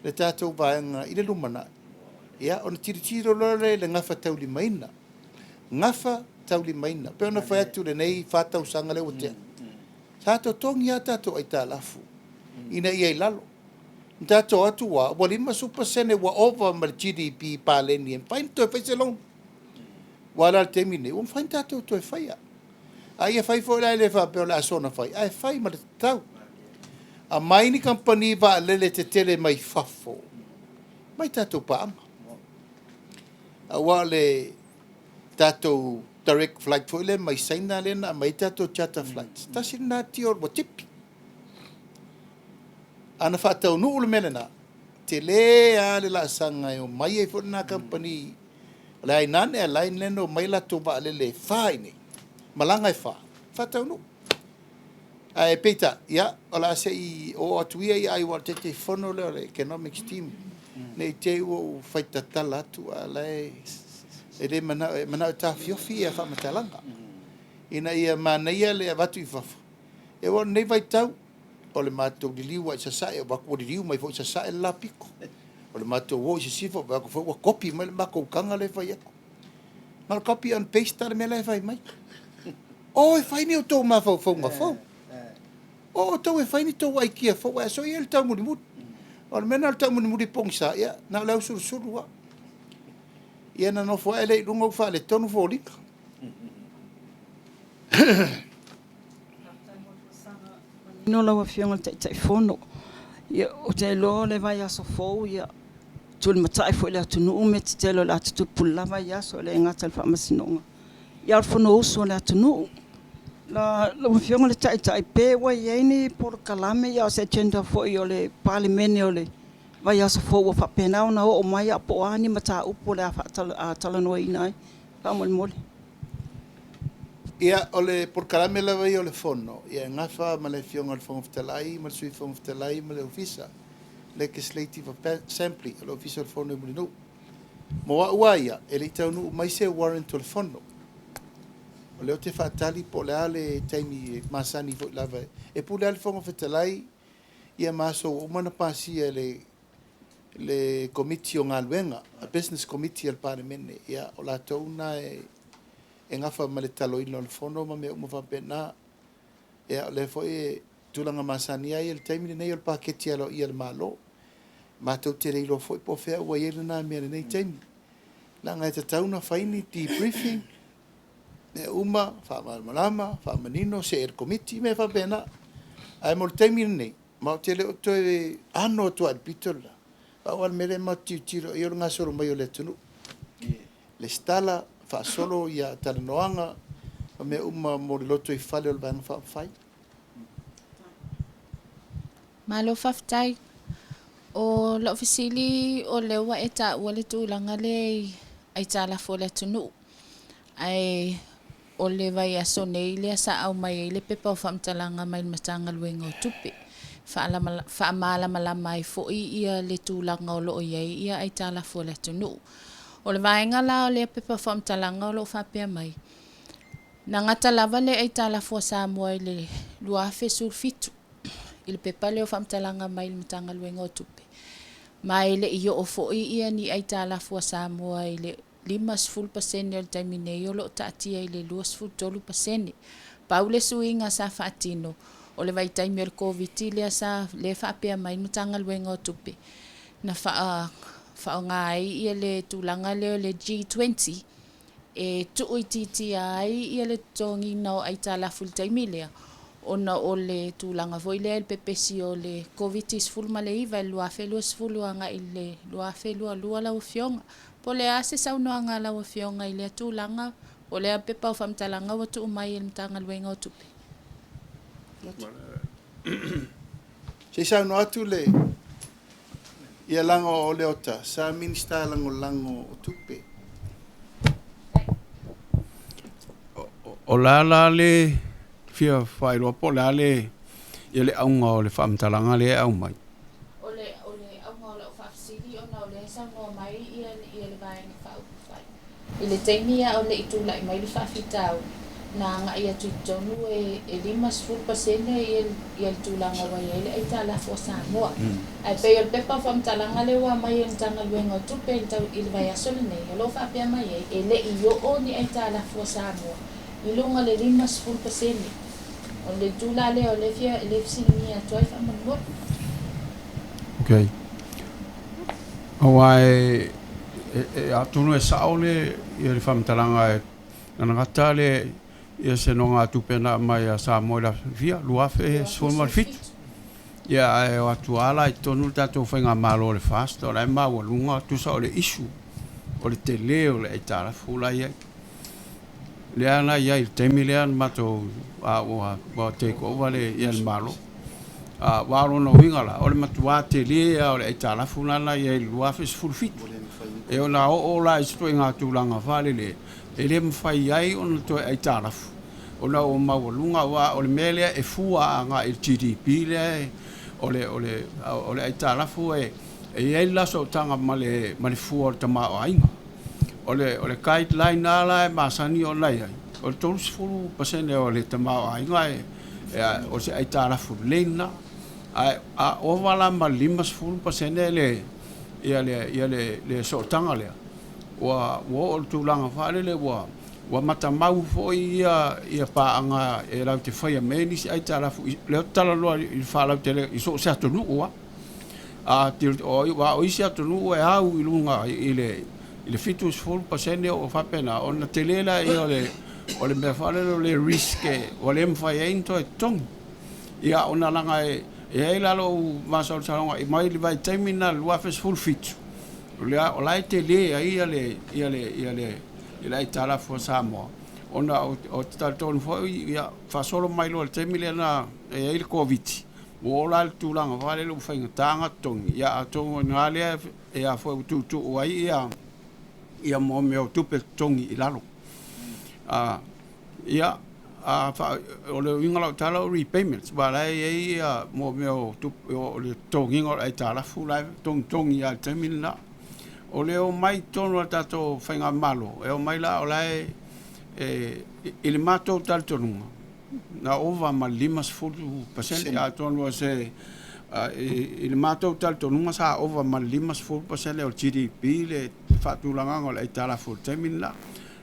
le tatou vaega i le lumanai, ia ona tilotilo loa lea i le gafataulimaina. Gafataulimaina. E pei ona fai atu i lenei 4 tausaga lea ua tea, sa totogi lava tatou aitalafu ina ia i lalo. Na tatou o atu ua 50% ua ova ma le GDP paleni e mafai ona toe fai se loan. Aua la o le taimi lenei, ua mafai ona tatou toe faia. A ia fai foi la e le faapea o le a soona fai, ae fai ma le tatau. Aumai ni kamupani vaalele tetele mai fafo mai tatou paaga. Aua o le tatou direct flight foi lea mai Saina lea na aumai ai tatou charter flights, tasi lena deal ua tipi. Ana faataunuu le mea lena, tele lava le laasaga e omai ai foi lena kamupani, o le Hainan Airline lea na omai latou vaalele e fa i inei, malaga e fa, faataunuu. Ae peitai, ia, o le a se i oo atu ia ai aua o le Taitaifono lea o le Economics Team, ne i te i ua ou fai tatala atu a o la e le manao, e manao e taofiofi faamatalaga ina ia manaia le avatu i fafo. Aua o lenei vaitau, o le matou liliu lava i sasae, vaai atu ua liliu mai foi i sasae le la pito. O le matou o i sisifo, vaai atu foi ua copy mai le matou taga lea e fai atu. Na o le copy and paste lava le mea la e fai mai. O e fai ni outou mafaufauga fou. O outou e fai ni tou aikia fou, ae soia le taumulimuli. O le mea lena o le taumulimuli pogisa, ia, na o le ausulusulu lava. Ia ona nofo ae lea i luga ua faaletonu foliga. Manino lau Afioga i le Taitaifono. Ia, ou te iloa o le vaiaso fou, ia, tulimatai foi i le atunuu mea tetele o le a tutupu i le la vaiaso, e le gata i le Faamasinoga, a o le Fonousu a le atunuu. Lau Afioga i le Taitai, pe ua i ai ni polokalame a o se agenda foi o le Palemene o le vaiaso fou ua faapena ona oo mai po o a ni mataupu o le a talanoaina ai, faamolemole. Ia, o le polokalame lava ia o le Fono, ia e gafa ma le Afioga i le Fofoga Fetalai ma le Sui Fofoga Fetalai ma le Ofisa, Legislative Assembly, o le Ofisa o le Fono i Mulinuu. Mo au lava ia, e le i taunuu mai se warrant o le Fono. O lea ou te faatali po o le a le taimi e masani foi lava. E pule lava le Fofoga Fetalai ia ma aso ua uma ona pasia e le Komiti o Galuega, Business Committee a le Palemene. Ia, o latou na e gafa ma le taloina o le Fono ma mea uma faapena. Ia, o lea foi e tulaga masani lava ia i le taimi lenei o le paketi aloaia a le Malo. Matou te le iloa foi po o fea ua i ai lena mea i lenei taimi. Leaga e tatau ona fai ni debriefing, mea uma, faamalamalama, faamanino, see i le Komiti, mea faapena. Ae mo le taimi lenei, ma ou te le o toe ano atu lava i le pito le la, pau lava le mea lea matou te tilotilo i ai o le gasolo mai o le atunuu. Lesitala, faasolo ia talanoaga ma mea uma mo le lotoifale o le Vaega Faaupufai. Malo faafetai. O lau fesili o lea ua e taua le tulaga lea i aitalafu a le atunuu, ae o le vaiaso nei lea sa aumai ai le pepa o faamatalaga mai le Matagaluega o Tupe, faamalamalama ai foi ia le tulaga o lo o i ai ia aitalafu a le atunuu. O le vaega la o lea pepa o faamatalaga o lo o faapea mai, na gata lava le aitalafu a Samoa i le 2017 i le pepa lea o faamatalaga mai le Matagaluega o Tupe, ma e le i oo foi ia ni aitalafu a Samoa i le 50% o le taimi nei o lo o taatia i le 23%. Pau le suiga sa faatino, o le vaitaimi o le Koviti lea sa lea faapea mai le Matagaluega o Tupe, na faaaoga ai ia le tulaga lea o le G20 e tuuitiitia ai ia le totogiina o aitalafu i le taimi lea, ona o le tulaga foi lea i le pepesi o le Koviti-19 i le 2020 agai i le 2022 lau Afioga. Po o le a se saunoaga a lau Afioga i lea tulaga, po o le a pepa o faamatalaga ua tuu mai e le Matagaluega o Tupe? Se i saunoa atu le ia leaga o Leota sa Minisita Lagolago o Tupe. O le a la le fia faailoa po o le a le ia le auga o le faamatalaga lea e aumai? O le o le auga o lau faafesili ona o lea e saunoa mai ia ia le Vaega Faaupufai i le taimi a o le i tulai mai le faafitauli. na agai atu i totonu e 50% ia le tulaga ua i ai le aitalafu a Samoa. Ae pei o le pepa o faamatalaga lea ua aumai e le Matagaluega o Tupe i le vaiaso lenei, o lo o faapea mai ai, e le i oo ni aitalafu a Samoa i luga o le 50%. O le itu la lea o lea e fesiligia atu ai faamolemole. Ok. Aua e atonu e sao le faamatalaga e gata le ia se nogatupe na aumai a Samoa i le fia 2017. Ia ae o atu lava la i totonu le tatou faigamalo o le FAST, o la e maualuga tusa o le issue o le tele o le aitalafu la e i ai. Lea na i ai i le taimi lea na matou ua take over le Malo. Aua o lona uiga la, o le matua tele lava o le aitalafu lena na i ai i le 2017. E ona oo la i se ituaiga tulaga faalele, e le mafai ai ona toe aitalafu, ona ua maualuga, aua o le mea lea e fua agai i le GDP lea o le aitalafu e i ai le la sootaga ma le fua o le tamaoaiga. O le guideline lava la e masani ona i ai, o le 30% o le tamaoaiga o se aitalafu lelei lena. Ae a ova la ma le 50% le sootaga lea, ua oo i le tulaga faalele ua matamau foi ia paaga e latou te faia mai ai nisi aitalafu. O lea ou te talanoa i le faalautele i so o se atunuu lava. Aua o isi atunuu e au i luga i le 70% o faapena, ona tele lea o le mea faalele o le risk ua le mafai ai ona toe totogi. Ia ona leaga e i ai la lou masalosaloga mai le vaitaimi lena i le 2017, o la e tele ai le aitalafu a Samoa, ona ou te talitonu foi, ia, faasolo mai loa i le taimi lea na i ai le Koviti, ua oo la i le tulaga foi lele ua faigata ona totogi, ia atonu o i ina lea e ua tuutuu ai ia mea o tupe totogi i lalo. Ia, o le uiga o lau tala o repayments, aua o la e i ai mea o tupe o le totogiina o le aitalafu la e togitogi lava i le taimi lena. O le omai i totonu o le tatou faigamalo, e omai la o la e i le matou talitonuga, na ova ma le 50%, atonu o se i le matou talitonuga sa ova ma le 50% o le GDP le faatulagaga o le aitalafu i le taimi lena.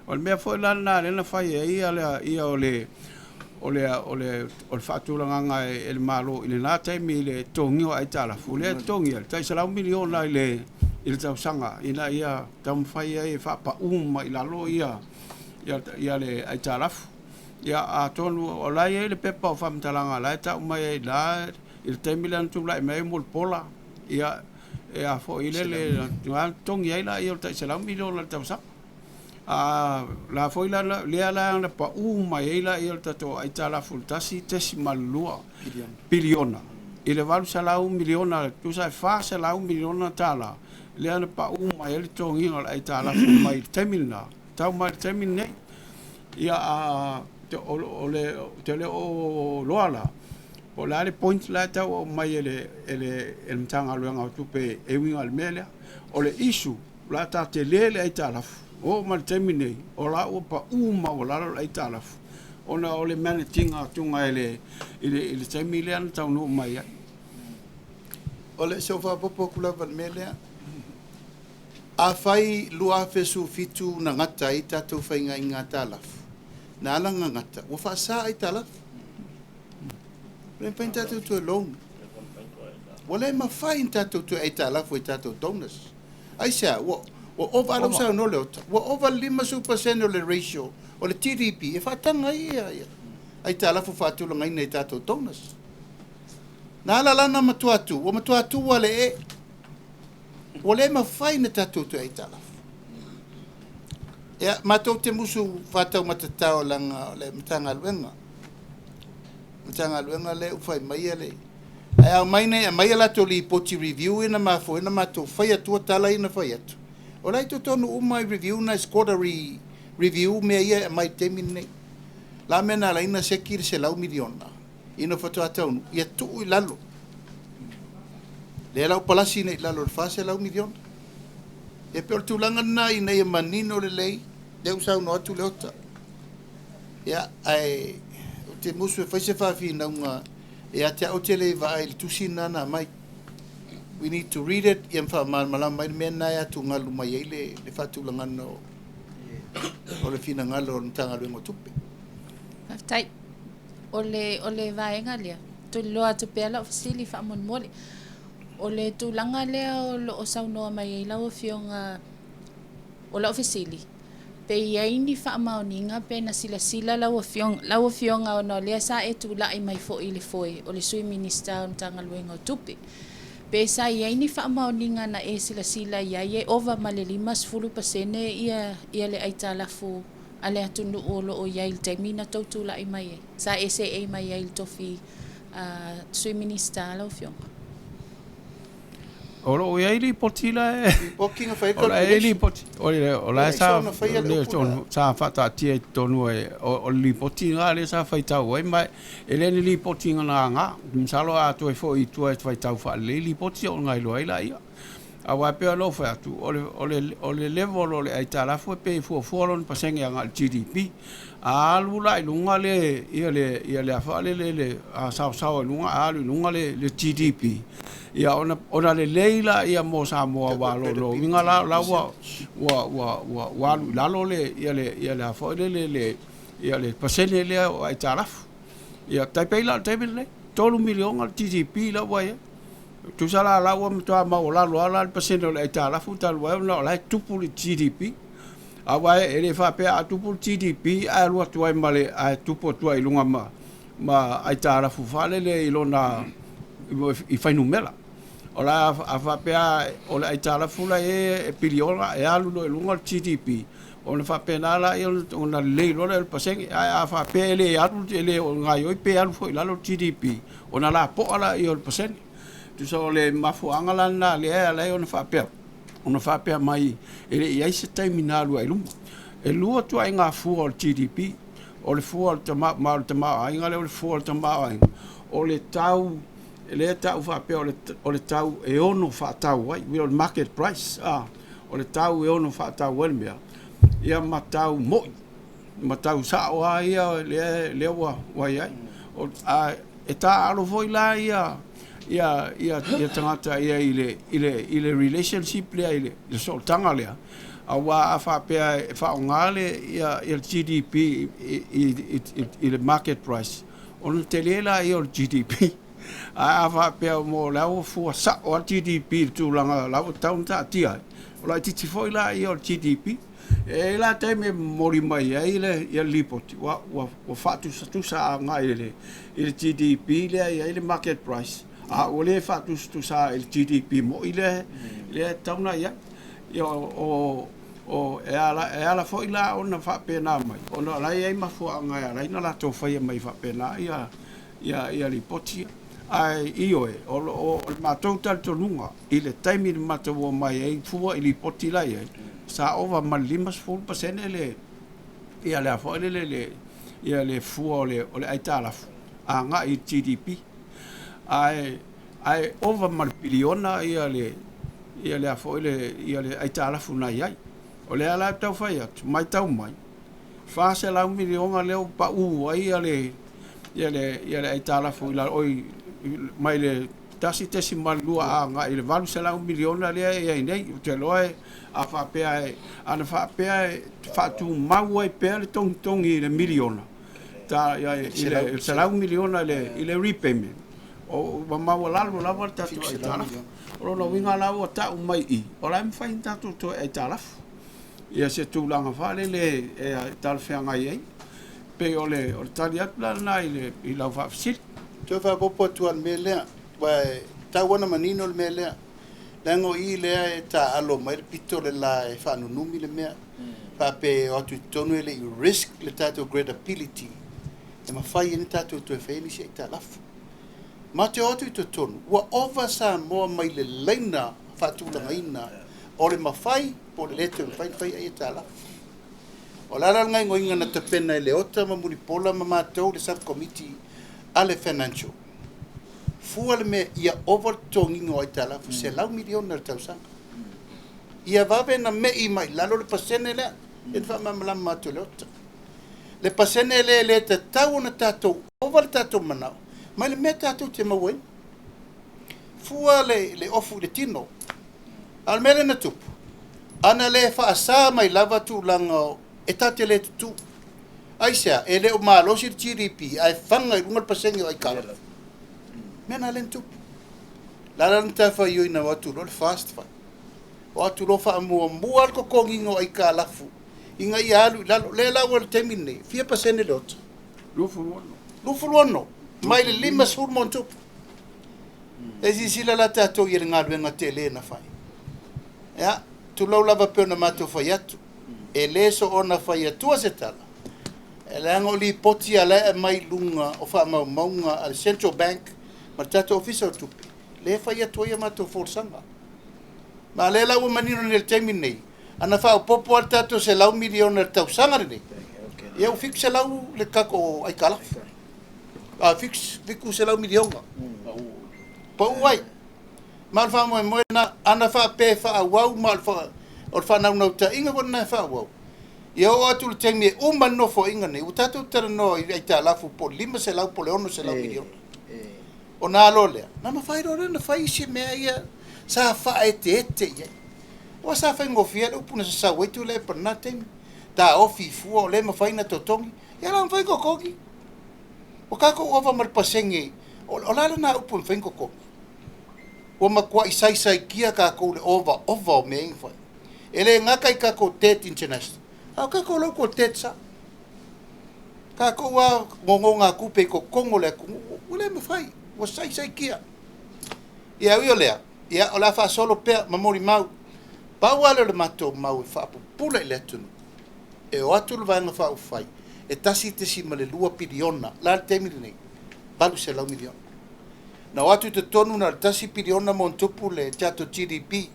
O le mea foi la lena lea na fai ai ia o le faatulagaga e le Malo i lena taimi i le totogiina o aitalafu, lea e totogi ai le tai $100 miliona i le tausaga ina ia taumafai ai e faapau mai i lalo ia le aitalafu. Ia atonu o la e i ai le pepa o faamatalaga o la e tau mai ai i ina i le taimi lea na tulai mai ai Mulipola, ia e a foi lele na totogi ai lea o le tai $100 miliona i le tausaga. A la foi la lea la na pau mai ai lea o le tatou aitalafu i le $1.2 piliona i le $800 miliona, tusa e $400 miliona tala lea na pau mai ai le totogiina o le aitalafu mai le taimi lena tau mai le taimi lenei. Ia o le te le o loa la po o le a le point la e tau aumai e le Matagaluega o Tupe e uiga i le mea lea. O le issue, o le a ta tele le aitalafu, oo mai le taimi lenei, o la ua pau maualalo le aitalafu, ona o le manage ina atuga i le taimi lea na taunuu mai ai. O le se faaopoopo atu lava i le mea lea. Afai 2017 na gata ai tatou faiga i aitalafu, na ala ona gata, ua faasa aitalafu. Ua le mafai ona tatou toe loan. Ua le mafai ona tatou toe aitalafu i tatou donors. Aisea? Ua ova, a ua saunoa Leota, ua ova le 50% o le ratio o le GDP e faataga ai ia aitalafu faatulagaina i tatou donors. Na ala la ona matua tu, ua matua tu lava le ee. Ua le mafai ona tatou toe aitalafu. Ia, matou te musu faataumatatao leaga o le Matagaluega. Matagaluega lea ua fai mai le ae aumai nei aumai a latou lipoti review ina mafua ai ona matou fai atua tala ia na fai atu. O la e i totonu uma i review na quarterly review mea ia e aumai i le taimi lenei. O le a mea na ala ai ona seki le $100 miliona ina faatoa taunuu ia tuu i lalo. Lea la ua palasi nei i lalo o le $400 miliona. E pei o le tulaga lena ina ia manino lelei, lea ua saunoa atu Leota. Ia, ae ou te musu e fai se faafinauga ia te au ou te le i vaai i le tusi lena na aumai. We need to read it ia ma faamalamalama mai le mea lena e atugalu mai ai le le faatulagana o o le finagalo o le Matagaluega o Tupe. Faafetai. O le, o le vaega lea, tuliloa atu pea lau fesili faamolemole. O le tulaga lea o lo o saunoa mai ai lau Afioga, o lau fesili, Pe i ai ni faamaoniga pe na silasila lau Afioga, lau Afioga ona o lea sa e tulai mai foi i le foe o le Sui Minisita o le Matagaluega o Tupe. Pe sa i ai ni faamaoniga na e silasila i ai e ova ma le 50% ia, ia le aitalafu a le atunuu o lo o i ai i le taimi na tou tulai mai ai, sa e seei mai ai i le tofi a Sui Minisita lau Afioga? O lo o i ai lipoti la e Lipoti na fai ai o la e i ai calculation. lipoti o le o la E e leai sa soona faia le upu lea. sa faataatia i totonu e o le lipoti lena lea sa faitau ai ma e le o ni lipoti na laga. Masalo a toe foi i tua e faitau faalelei lipoti ona iloa ai laia. Aua e pei ona ou fai atu, o le, o le, o le level o le aitalafu e pei e fuafua lona pasene agai i le GDP. A alu la i luga le, ia le, ia le a foi lele, le, a saosao i luga, a alu i luga le, le GDP, ia ona, ona lelei laia mo Samoa aua o lona uiga la o la ua, ua, ua, ua, ua alu i lalo le, ia le, ia le a foi lele, le, ia le pasene lea o aitalafu. Ia, tai pei la o le taimi lenei, $3 miliona le GDP la ua i ai. Tusa la la ua matua maualalo lava la le pasene o le aitalafu talu ai ona o la e tupu le GDP. Aua e le faapea a tupu le GDP ae alu atu ai ma le ae tupu atu ai i luga ma ma aitalafu faalele i lona i fuainumera. O la a faapea o le aitalafu la e piliona e alu loa i luga le GDP ona faapena lea ona lelei loa lea o le pasene. Ae a faapea e le alu e le gaoioi pe alu foi i lalo le GDP ona lapoa lea o le pasene. Tusa o le mafuaaga la lena lea e ala ai ona faapea, ona faapea mai e le i i ai se taimi na alu ai i luma. E lua ituaiga fua o le GDP, o le fua o le tama, ma o le tamaoaiga lea o le fua o le tamaoaiga, o le tau lea e tau faapea o le, o le tau e ono faatau ai, o le market price, a, o le tau e ono faatau ai le mea, ia ma tau moi. Ma tau sao lava ia lea, lea ua, ua i ai. O, a, e taaalo foi la ia, ia, ia, ia tagata ia i le, i le, i le relationship lea i le, i le sootaga lea, aua a faapea e faaaoga le, ia, ia le GDP i, i, i, i, i le market price, ona tele lea o le GDP. Ae a faapea mo la ua fua sao lava le GDP i le tulaga la ua tatau ona taatia ai, o laitiiti foi la ia o le GDP. E i ai la taimi e momoli mai ai le ia le lipoti ua ua ua faatusatusa agai i le i le GDP lea e i ai le market price, a ua le faatusatusa i le GDP moi lea lea e tatau ona i ai. Ia o o o e ala e ala foi la ona faapena mai ona o la e i ai mafuaaga e ala ai ona latou faia mai faapena ia ia ia lipoti ia. Ae ioe, o lo o o le matou talitonuga i le taimi na matou omai ai fua i lipoti la e i ai, sa ova ma le 50% le ia le a foi lele le ia le fua o le o le aitalafu agai i le GDP. Ae ae ova ma le piliona ia le ia le a foi le ia le aitalafu na i ai. O lea la e tau fai atu, matau mai, $400 miliona lea ua pau ai ia le ia le ia le aitalafu i lalo oi mai le 1.2 agai i le $800 miliona lea e i ai nei. Ou te iloa e a faapea e ana faapea e faatumau ai pea le togitogi i le miliona ta ia i le $100 miliona i le i le repayment, o ua maualalo lava le tatou aitalafu. O lona uiga la ua tau mai i i, o la e mafai ona tatou toe aitalafu ia se tulaga foi lele e talafeagai ai. Pei o le o le tali atu la lena i le i lau faafesili. Toe faaopoopo atu lava i le mea lea, aua e tatau lava ona manino le mea lea, leaga o i lea e taaalo mai le pito le la e faanunumi le mea, faapea e o atu i totonu e le i risk le tatou gradability e mafai ai ona tatou toe faia nisi aitalafu. Matou te o atu i totonu, ua ova Samoa mai le laina faatulagaina o le mafai po o le le toe mafai ona fai aitalafu. O le a la le gaoioiga na tapena e Leota ma Mulipola ma matou le sub-committee a le Financial, fua le mea ia ova le totogiina o aitalafu $100 miliona i le tausaga. Ia vave na mei mai i lalo le pasene lea, lea na faamalamalama atu e Leota. Le pasene lea e le tatau ona tatou ova le tatou manao mai le mea tatou te mauaina. Fua le, le ofu i le tino. A o le mea lea na tupu, ana le faasa mai lava tulaga e tatou te le tutū. Aisea? E le o malosi le GDP ae faga i luga le pasene o aitalafu. Mea na lea na tupu. O le a la le matafaioi na o atu loa le FAST fai? O atu loa faamuamua le totogiina o aitalafu ina ia alu i lalo. Lea la ua i le taimi lenei, fia pasene le ota? 26. 26 mai le 50 ma ona tupu. E silasila la tatou i le galuega tele na fai. Ia, tulou lava pei ona matou fai atu, e le soona fai atua se tala, e leaga o lipoti a la e aumai i luga o faamaumauga a le Central Bank ma le tatou Ofisa o Tupe, lea e fai atu ai a matou folasaga. Ma o lea la ua manino nei i le taimi lenei, ana faaopoopo lava le tatou $100 miliona i le tausaga lenei, ia ua 700 le tatou aitalafu. A $700 miliona. Pau ai. Ma o le faamoemoe lena, ana faapea e faaauau ma o le faanaunautaiga foi lena e faaauau, ia oo atu i le taimi e uma ai le Nofoaiga lenei, ua tatou talanoa i aitalafu po o le 500 po o le 600 miliona. Ona a loa lea, na mafai loa lea ona fai isi mea ia sa faaeteete i ai. Aua sa faigofie le upu na sasau ai Tuilaepa i lena taimi, taofi fua o lea e mafai ona totogi, ia la mafai ona totogi. Ua tatou ova ma le pasene, o le a lena upu e mafai ona totogi? Ua matuai saisaitia tatou i le ovaova o mea ia na fai. E le gata i tatou debt international, a o tatou local debt sao. Tatou lava nonogatupe i totonu o le atunuu, ua le mafai, ua saisaitia. Ia ui o lea, ia o le a faasolo pea ma molimau. Pau lava lea o le matou mau e faapupula i le atunuu, e o atu le Vaega Faaupufai e 1.2 piliona, o le a le taimi lenei? 800 miliona. Na o atu i totonu na o le 1 piliona ma ona tupu le tatou GDP,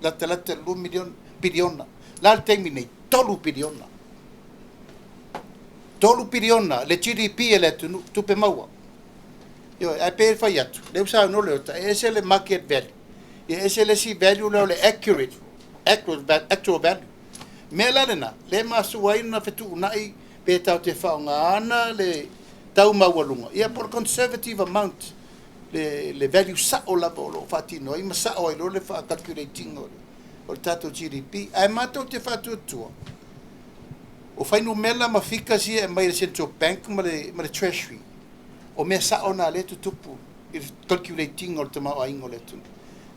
latalata i le 2 miliona, piliona. O le a le taimi nei? 3 piliona. 3 piliona le GDP a le atunuu, tupe maua. Ioe, ae pei e fai atu, lea ua saunoa Leota, e ese le market value, ia ese le isi value lea o le accurate, actual value. O le mea la lena, lea e masua ai ona fetuunai pe tatou te faaaogaina le tau maualuga, ia po o le conservative amount, le value sao lava o lo o faatino ai ma sao ai loa le faa-calculate ina o le tatou GDP. Ae matou te faatuatua, o fuainumera ma figures ia e aumai e le Central Bank ma le Treasury, o mea sao na lea e tutupu i le calculate ina o le tamaoaiga o le atunuu.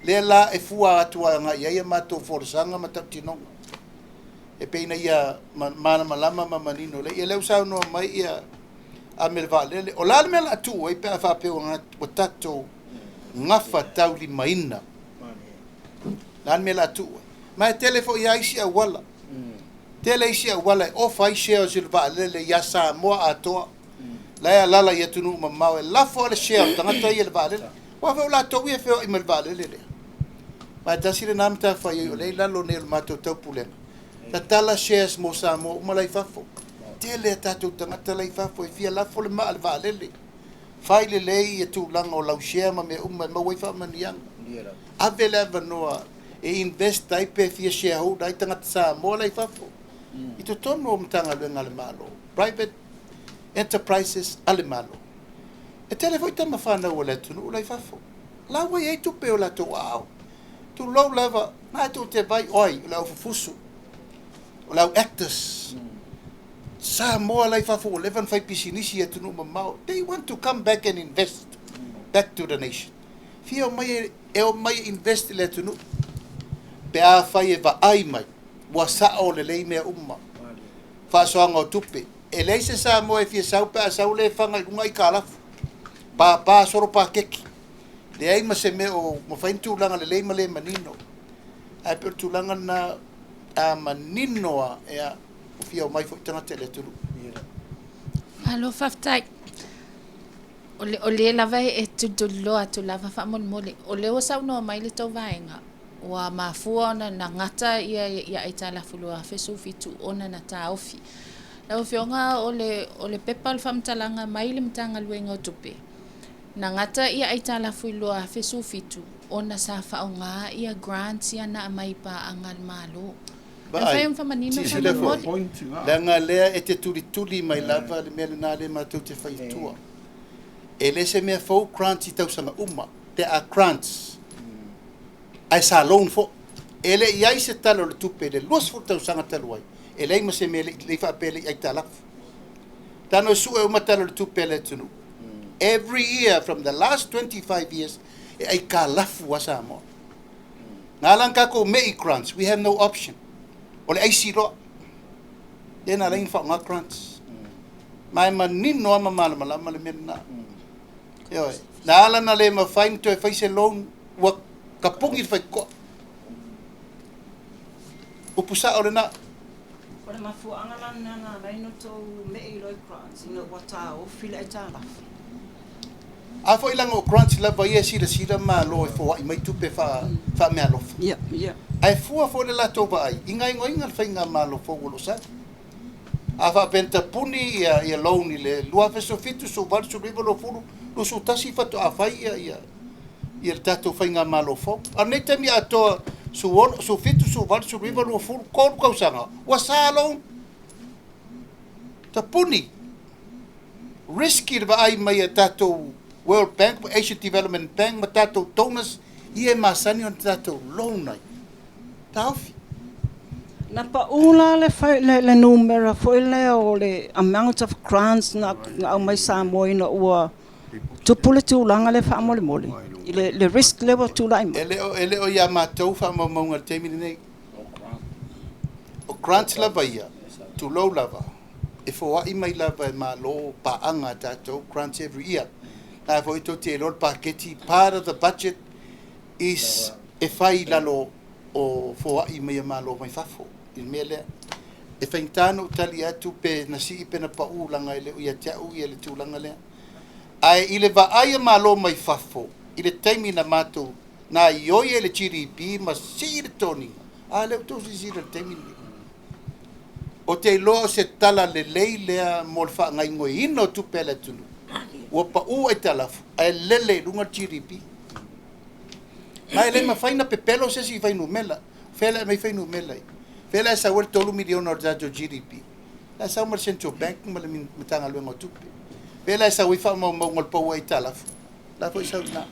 Lea la e fua atu agai i ai a matou folasaga ma tautinoga e pei ina ia malamalama ma manino lelei. Ia lea ua saunoa mai ia Ame le Vaalele, o le a le mea o le a tuu ai pe a faapea ua tatou gafataulimaina? O le a le mea o le a tuu ai? Ma e tele foi lava isi auala. Tele isi auala e ofa ai shares i le vaalele ia Samoa atoa. La e alaala i atunuu mamao e lafo lava le share o le tagata ia i le vaalele. Aua foi o latou ia e feoai mai i le vaalele lea. Ma e tasi lena matafaioi o lea e i lalo nei o le matou taupulega, tatala shares mo Samoa uma la i fafo. Tele a tatou tagata la i fafo e fia lafo le maa i le vaalele. Fai lelei ia tulaga o lau share ma mea uma e maua ai faamanuiaga. Ave le avanoa e invest ai pe fia shareholder ai tagata Samoa la i fafo i totonu o Matagaluega a le Malo, private enterprises a le Malo. E tele foi tama fanau a le atunuu la i fafo, la ua i ai tupe i o latou aao. Tulou lava, na e tou te vaai, o ai? O le au fufusu, o le au actors, Samoa la i fafo ua leva ona fai pisinisi i atunuu mamao, they want to come back and invest back to the nation. Fia omai e omai e invest i le atunuu pe afai e vaai mai ua sao lelei mea uma, faasoaga o tupe. E leai se Samoa e fia sau pe a sau le faga i luga aitalafu, papa solo pakeki, leai ma se mea o mafai ni tulaga lelei ma le manino. Ae pei o le tulaga lena a manino lava, ia, ua fia omai foi tagata i le atunuu. Malo faafetai. O lea lava e tulituliloa atu lava faamolemole. O lea ua saunoa mai le tou vaega, ua mafua ona na gata ia aitalafu 2017 ona na taofi. Lau Afioga o le pepa o le faamatalaga mai le Matagaluega o Tupe, na gata ia aitalafu i le 2017 ona sa faaaoga ia grants ia na aumai i paaga a le Malo. E Vaai, mafai ona faamanino silasila foi, faamolemole. leaga lea e te tulituli mai lava le mea lena lea matou te fai atua. E le se mea fou grants i tausaga uma. There are grants. Ae sa loan foi. E le i ai se tala o le tupe i le 20 tausaga talu ai. E leai ma se mea e le i faapea e le i aitalafu. Tano e sue uma tala o le tupe a le atunuu. Every year from the last 25 years e aikalafu a Samoa. Na ala ona tatou mei i grants, we have no option. O le aisi loa. Lea na ala ai ona faaaoga grants. Ma e manino lava ma malamalama le mea lena. Ioe. Na ala ona le mafai ona toe fai se loan, ua tapuni le faitotoa. Upu sao lena. O le mafuaaga la lena na ala ai ona outou me'i loa i grants ina ua taofi le aitalafu. A foi leaga o grants lava ia e silasila Malo e foai mai tupe faameaalofa. Ae fua foi le latou vaai i gaoioiga a le faigamalo fou o lo o sau. A faapea na tapuni ia loan i le 2017, 18, 19, 20, 21 faatoa fai ia le tatou faigamalo fou. A o lenei taimi atoa, 16, 17, 18, 19, 20, 3 tausaga ua sa loan. Tapuni. Risky le vaai mai a tatou World Bank ma Asian Development Bank ma tatou donors ia e masani ona tatou loan ai. Taofi. Na pau la le le numera foi lea o le amount of grants na aumai Samoa ina ua tupu le tulaga lea faamolemole i le risk lea ua tulai mai. E le o ia matou faamaumauga i le taimi lenei. O grants lava ia, tulou lava, e foai mai lava e Malo paaga a tatou grants every year. Na foi tou te iloa le paketi, part of the budget is e fai i lalo o foai mai a Malo mai fafo i le mea lea. E faigata ona ou tali atu pe na sii pe na pau leaga e le o ia te au le tulaga lea. Ae i le vaai a Malo mai fafo i le taimi na matou na ioi ai le GDP ma sii le toniga, a lea ua outou silasila i le taimi lenei. Ou te iloa o se tala lelei lea mo le faagaoioiina o tupe a le atunuu. Ua pau aitalafu ae lele i luga le GDP. Ma e le mafai ona pepelo se isi i fuainumera. O fea o le a aumai fuainumera ia? O fea o le a sau ai le $3 miliona o le tatou GDP? O le a sau ma le Central Bank ma le Matagaluega o Tupe. O fea o le a sau ai faamaumauga o le pau o aitalafu? O la foi e sau i ina.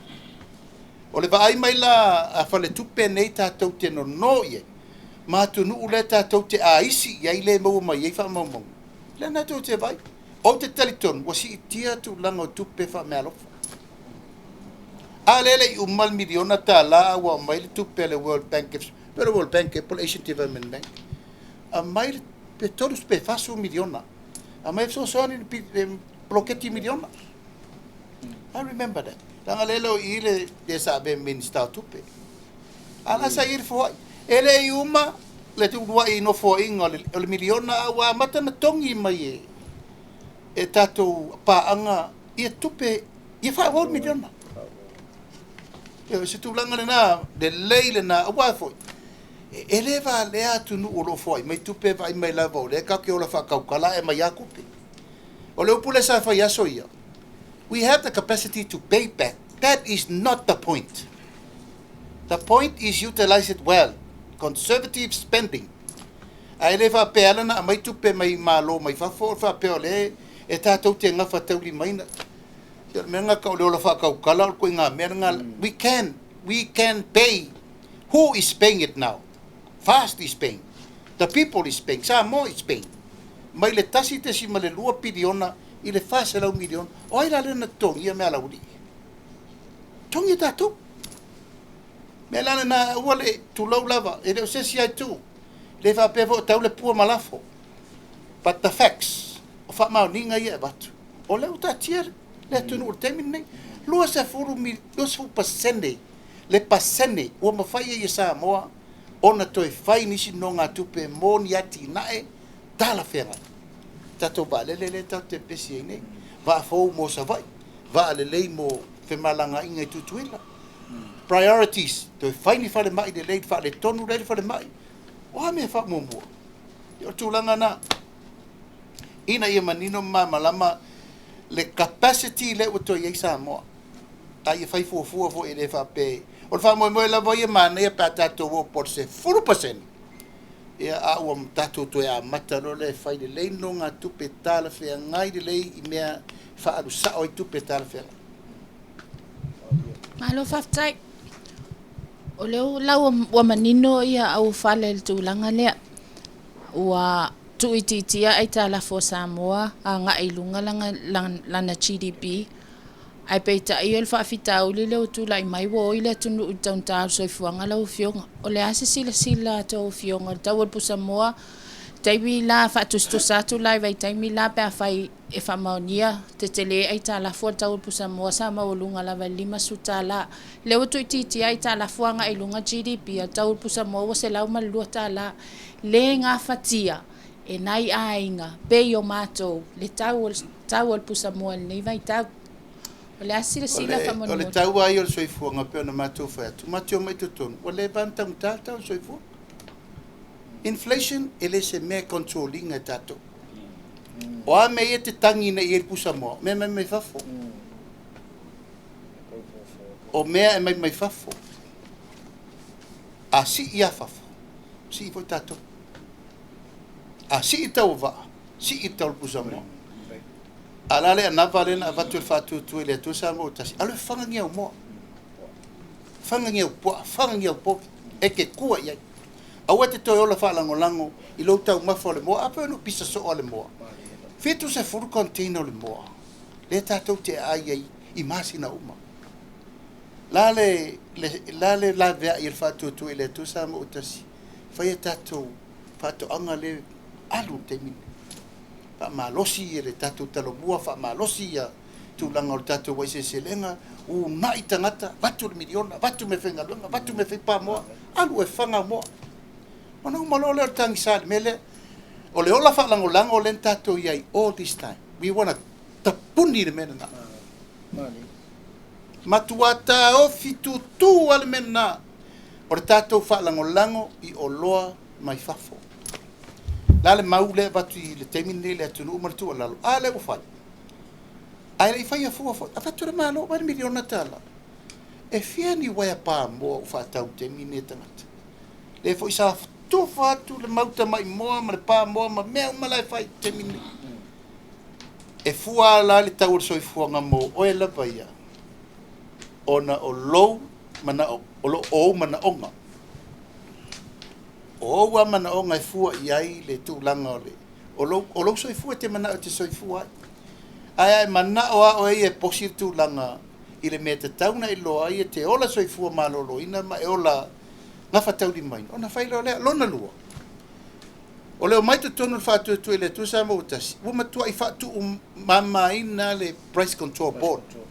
O le vaai mai la a faletupe nei tatou te nono i ai, ma atunuu lea tatou te aisi i ai lea e maua mai ai faamaumauga, lea na tou te vaai. Ou te talitonu ua siitia tulaga o tupe faameaalofa. A lea e le i uma le miliona tala a ua aumai le tupe a le World Bank, pe o le World Bank po o le Asian Development Bank, aumai le pe 30 pe 40 miliona, aumai e fesoasoani i le poloketi miliona. I remember that. Leaga lea e le o i i le sa avea ma Minisita o Tupe. A la sa i ai le foai. E le i uma le uluai nofoaiga o le miliona a ua amata ona togi mai e tatou paaga ia tupe ia faaauau le miliona. O se tulaga lena, lelei lena, aua foi, e le valea atunuu o lo o foai mai tupe e vaai mai lava o lea tatou te ola faatautala ae aumai lava tupe. O le upu lea sa fai i aso ia, we have the capacity to pay back, that is not the point. The point is utilize it well, conservative spending. Ae le faapea ala na aumai tupe mai Malo mai fafo o le faapea o lea e tatou te gafataulimaina. O le mea lena tau o le ola faatautala o le ituaiga mea lena. We can, we can pay. Who is paying it now? Fast is paying. The people is paying. Samoa is paying. Mai le 1.2 piliona i le 400 miliona. O ai la lea na totogia mea a le aualii? Totogi e tatou. Mea la lena, aua le tulou lava, e le o se isi lava itu. E le faapea foi o tau le pua ma lafo. But the facts, o faamaoniga ia e avatu, o lea ua taatia le atunuu i le taimi lenei. 20% le pasene ua mafai ai e Samoa ona toe fai nisi nonogatupe mo ni atinae talafeagai. Tatou vaalele lea tatou te pepesi ai nei, vaa fou mo Savaii, vaa lelei mo femalagaaiga i Tutuila. Priorities, toe fai ni falemai lelei, faaletonu lea le falemai. O a mea e faamuamua? O le tulaga lena, ina ia manino ma malamalama le capacity lea ua toe i ai Samoa. A ia fai fuafua foi e le faapea. O le faamoemoe lava ia manaia pe a tatou oo po o le 10% Ia, a ua tatou toe amata loa lea e fai lelei nonogatupe talafeagai lelei i mea e faaalu sao ai tupe talafeagai. Malo faafetai. O lea la ua manino ia auofala i le tulaga lea. Ua tuuitiitia aitalafu a Samoa agai i luga lana GDP, ae peitai o le faafitauli lea ua tulai mai ua oi le atunuu i le taugata o le soifuaga lau Afioga. O le a se silasila a tou Afioga i le tau o le pusamoa, taimi la faatusatusa atu la i vaitaimi la pe afai e faamaonia tetele aitalafu a le tau o le pusamoa sa maualuga lava i le $50. Lea ua tuuitiitia aitalafu agai i luga GDP a le tau o le pusamoa ua $102. Le gafatia e nai aiga pei o matou le tau o le tau o le pusamoa i lenei vaitau. O le a se silasila O le faamolemole? tau lava ia o le soifuaga e pei ona matou fai atu, matou te omai i totonu, ua leva ona taugata le tau o le soifua. Inflation e le se mea e control ina e tatou. O a mea ia e te tagi nei i ai le pusamoa, o mea e aumai mai fafo. O mea e aumai mai fafo. A sii lava fafo, sii foi tatou. A sii le tau o vaa, sii le tau o le pusamoa. A o le a le anava lea na avatu e le Faatuatua i le Atua Samoa ua Tasi, alu e faga ni au moa, faga ni au puaa, faga ni au povi, e te tua i ai. Aua e te toe ola faalagolago i lou taumafa o le moa, a pei ona ou pisa soo lava i le moa. 70 container o le moa lea tatou te aai ai i masina uma. La le, le, la le laveai e le Faatuatua i le Atua Samoa ua Tasi, fai a tatou faatoaga lea alu i le taimi lenei. Faamalosi le tatou talomua, faamalosi ia tulaga o le tatou uluai seleselega, uunai tagata, avatu le miliona, avatu meafaigaluega, avatu meafaipamoa, alu oe e faga au moa. Ona uma loa lea o le tagisa i le mea lea. O le ola faalagolago lea na tatou i ai all this time. We wanna tapuni le mea lena. Matua taofi tutu lava le mea lena o le tatou faalagolago i oloa mai fafo. O le a le mau lea e avatu i le taimi lenei i le atunuu ma le tuualalo? A lea ua fai. Ae le i faia fua foi. Avatu le Malo, aumai le miliona tala. E fia ni uaea pamoa ua faatau i le taimi lenei e tagata? Lea foi sa tufa atu le mau tamaimoa ma le pamoa ma mea uma la e fai i le taimi lenei. E fua lava la le tau o le soifuaga mo oe lava ia, ona o lou manao, o lo o ou manaoga. O ou lava manaoga e fua i ai le tulaga o le, o lou, o lou soifua e te manao e te soifua ai. Ae a e manao lava oe ia e posi le tulaga i le mea e tatau ona e iloa ai e te ola soifua maloloina ma e ola gafataulimaina, ona fai loa lea. Lona lua, o le omai totonu o le Faatuatua i le Atua Samoa ua Tasi, ua matuai faatuumamaina le Price Control Board. O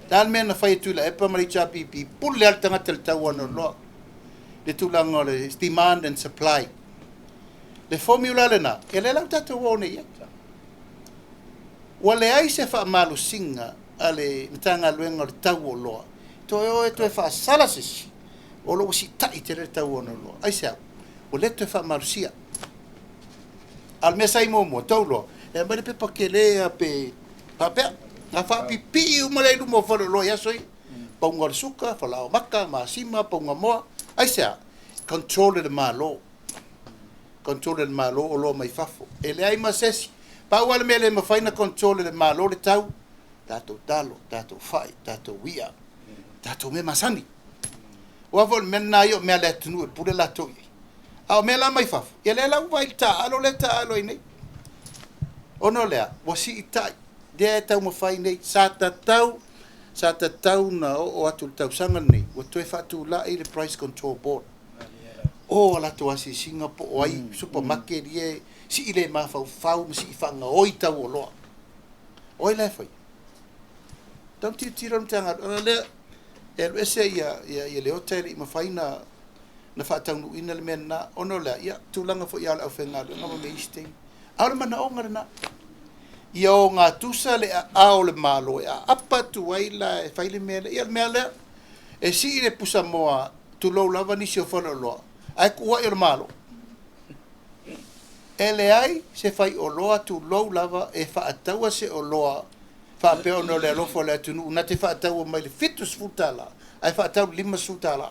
le a le mea na fai e Tuilaepa ma le HRPP, pule lava le tagata i le tau o ana oloa, le tulaga o le demand and supply. Le formula lena, ia lea la ua tatou o nei i ai. Ua leai se faamalosiga a le Matagaluega o le Tau o Oloa, toe o e toe faasala se isi, o lo o ua siitai tele le tau o ana oloa. Aisea? Ua le toe faamalosia. A o le mea sa i muamua, tau loa, e aumai le pepa tele lava pe faapea, na faapipii uma lea i luma o faleoloa i aso ia. Pauga o le suka, falaoa maka, masima, pauga moa. Aisea? Control e le Malo. Control e le Malo oloa mai fafo. E leai ma se isi. Pau lava le mea e le mafai ona control e le Malo le tau, tatou talo, tatou fai, tatou i'a, tatou mea masani. Aua foi o le mea lena ia o mea a le atunuu e pule latou i ai. A o mea la mai fafo, ia lea la ua vaai i le taaalo lea e taaalo ai nei. Ona o le a? Ua siitai, lea e taumafai nei, sa tatau, sa tatau ona oo atu i le tausaga lenei, ua toe faatulai le Price Control Board. O a latou asiasiga po o ai supermarket ia e sii le mafaufau ma sii faagaoi tau oloa. O ai la e faia? Tau tilotilo le Matagaluega lea e alu ese ia, ia, ia Leota e le i mafai na, na faataunuuina le mea lena, ona o le a? Ia, tulaga foi lava o le aufaigaluega ma mea i isi taimi. A o le manaoga lena, ia ogatusa le aao o le Malo e aapa atu ai la e fai le mea lea. Ia, o le mea lea, e sii le pusamoa, tulou lava nisi o faleoloa, ae tuu ai o le Malo. E leai se faioloa, tulou lava, e faataua se oloa faapea ona o le alofa o le atunuu na te faataua mai le $70 ae faatau i le $50.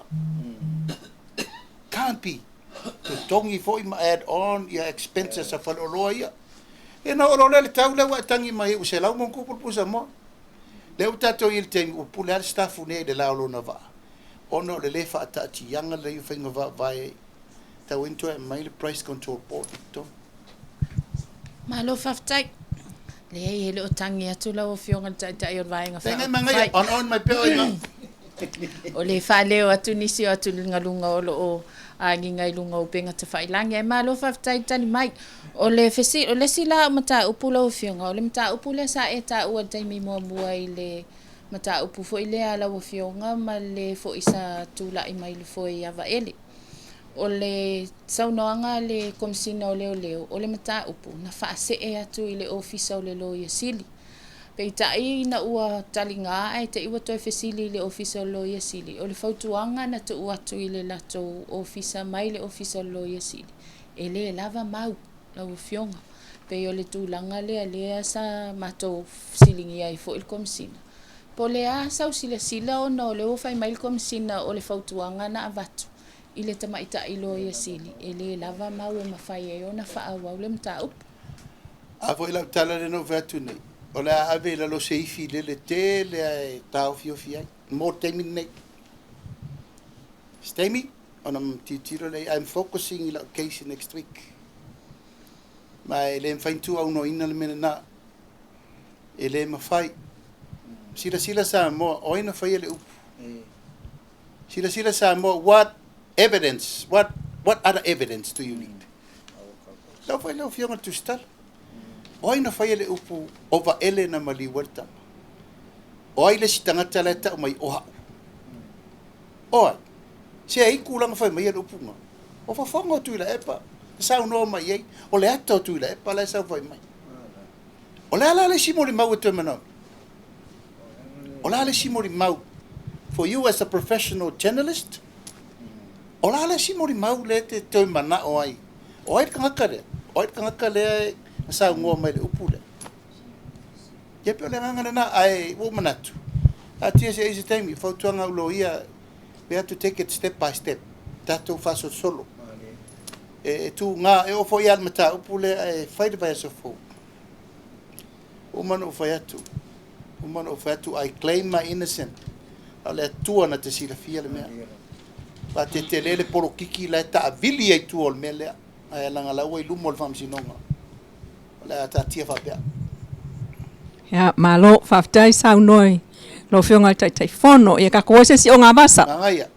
Can't be. Totogi foi ma add on ia expenses a faleoloa ia. Ia ona oo loa lea i le tau lea ua e tagi mai ai ua $100+ le pusa moa. Lea ua tatou i ai i le taimi ua pule lava le sitafu nei i le la o lona vaa ona o le le faataatiaga lelei o faiga faavae e tatau ai ona toe aumai le Price Control Board i totonu. Malo faafetai. Leai, e le o tagi atu lau Afioga i le Taitai o le Vaega Feagai manaia, Faaupufai. on on mai pea oe i ina. O le faaleo atu nisi o atugaluga o lo o agiga i luga o upega tafailagi. Ae malo faafetai tali mai. O le fesili, o le isi la au mataupu lau Afioga, o le mataupu lea sa e taua i le taimi muamua i le mataupu foi lea a lau Afioga ma le foi sa tulai mai i le foe ia Vaele. O le saunoaga a le Komesina o Leoleo, o le mataupu na faasee atu i le Ofisa o le Loia Sili. Peitai ina ua taliga ae te i ua toe fesili i le Ofisa o le Loia Sili, o le fautuaga na tuu atu i le latou Ofisa mai le Ofisa o le Loia Sili, e le lava mau lau Afioga. Pei o le tulaga lea lea sa matou fesiligia ai foi le Komesina, po o le a sau silasila ona o lea ua fai mai le Komesina o le fautuaga na avatu i le Tamaitai Loia Sili, e le lava mau e mafai ai ona faaauau le mataupu. A foi lau tala lea na ou fai atu nei, o le a ave i lalo o se ifi lele tele lava e taofiofi ai mo le taimi lenei. Se taimi ona tilotilo lea i ai, I'm focusing i lau case next week. Ma e le mafai ona tuuaunoaina le mea lena. E le mafai. Silasila Samoa, o ai na faia le upu? Silasila Samoa, what evidence, what, what other evidence do you need? Lau foi lau Afioga i le Tusitala. O ai na faia le upu o Vaele na maliu ai le tama? O ai le isi tagata la e tau mai o au? O ai? Se ai tulaga fai mai le upu na? O fofoga o Tuilaepa na saunoa mai ai, o le ata o Tuilaepa la e sau fai mai. O le a la le isi molimau e toe manaomia? O le a le isi molimau? For you as a professional journalist, o le a le isi molimau lea e te toe manao ai? O ai le tagata lea? O ai le tagata lea na saunoa mai i le upu lea? Ia pei o le agaga lena, ae ua ou manatu, taatia se i ai se taimi, fautuaga a ou loia, we have to take it step by step, tatou faasolosolo. E tuga, e oo foi lava i le mataupu lea ae fai le vaiaso fou. Ua uma ona ou fai atu, uma ona ou fai atu, I claim my innocent. A o le Atua na te silafia le mea. Aua tetele le polokiki la e taavili ai i tua o le mea lea, ae leaga la ua i luma o le Faamasinoga. O le a taatia faapea. Ia, malo, faafetai saunoa i lau Afioga i le Taitaifono. Ia tatou o i se isi ogavasa. Manaia.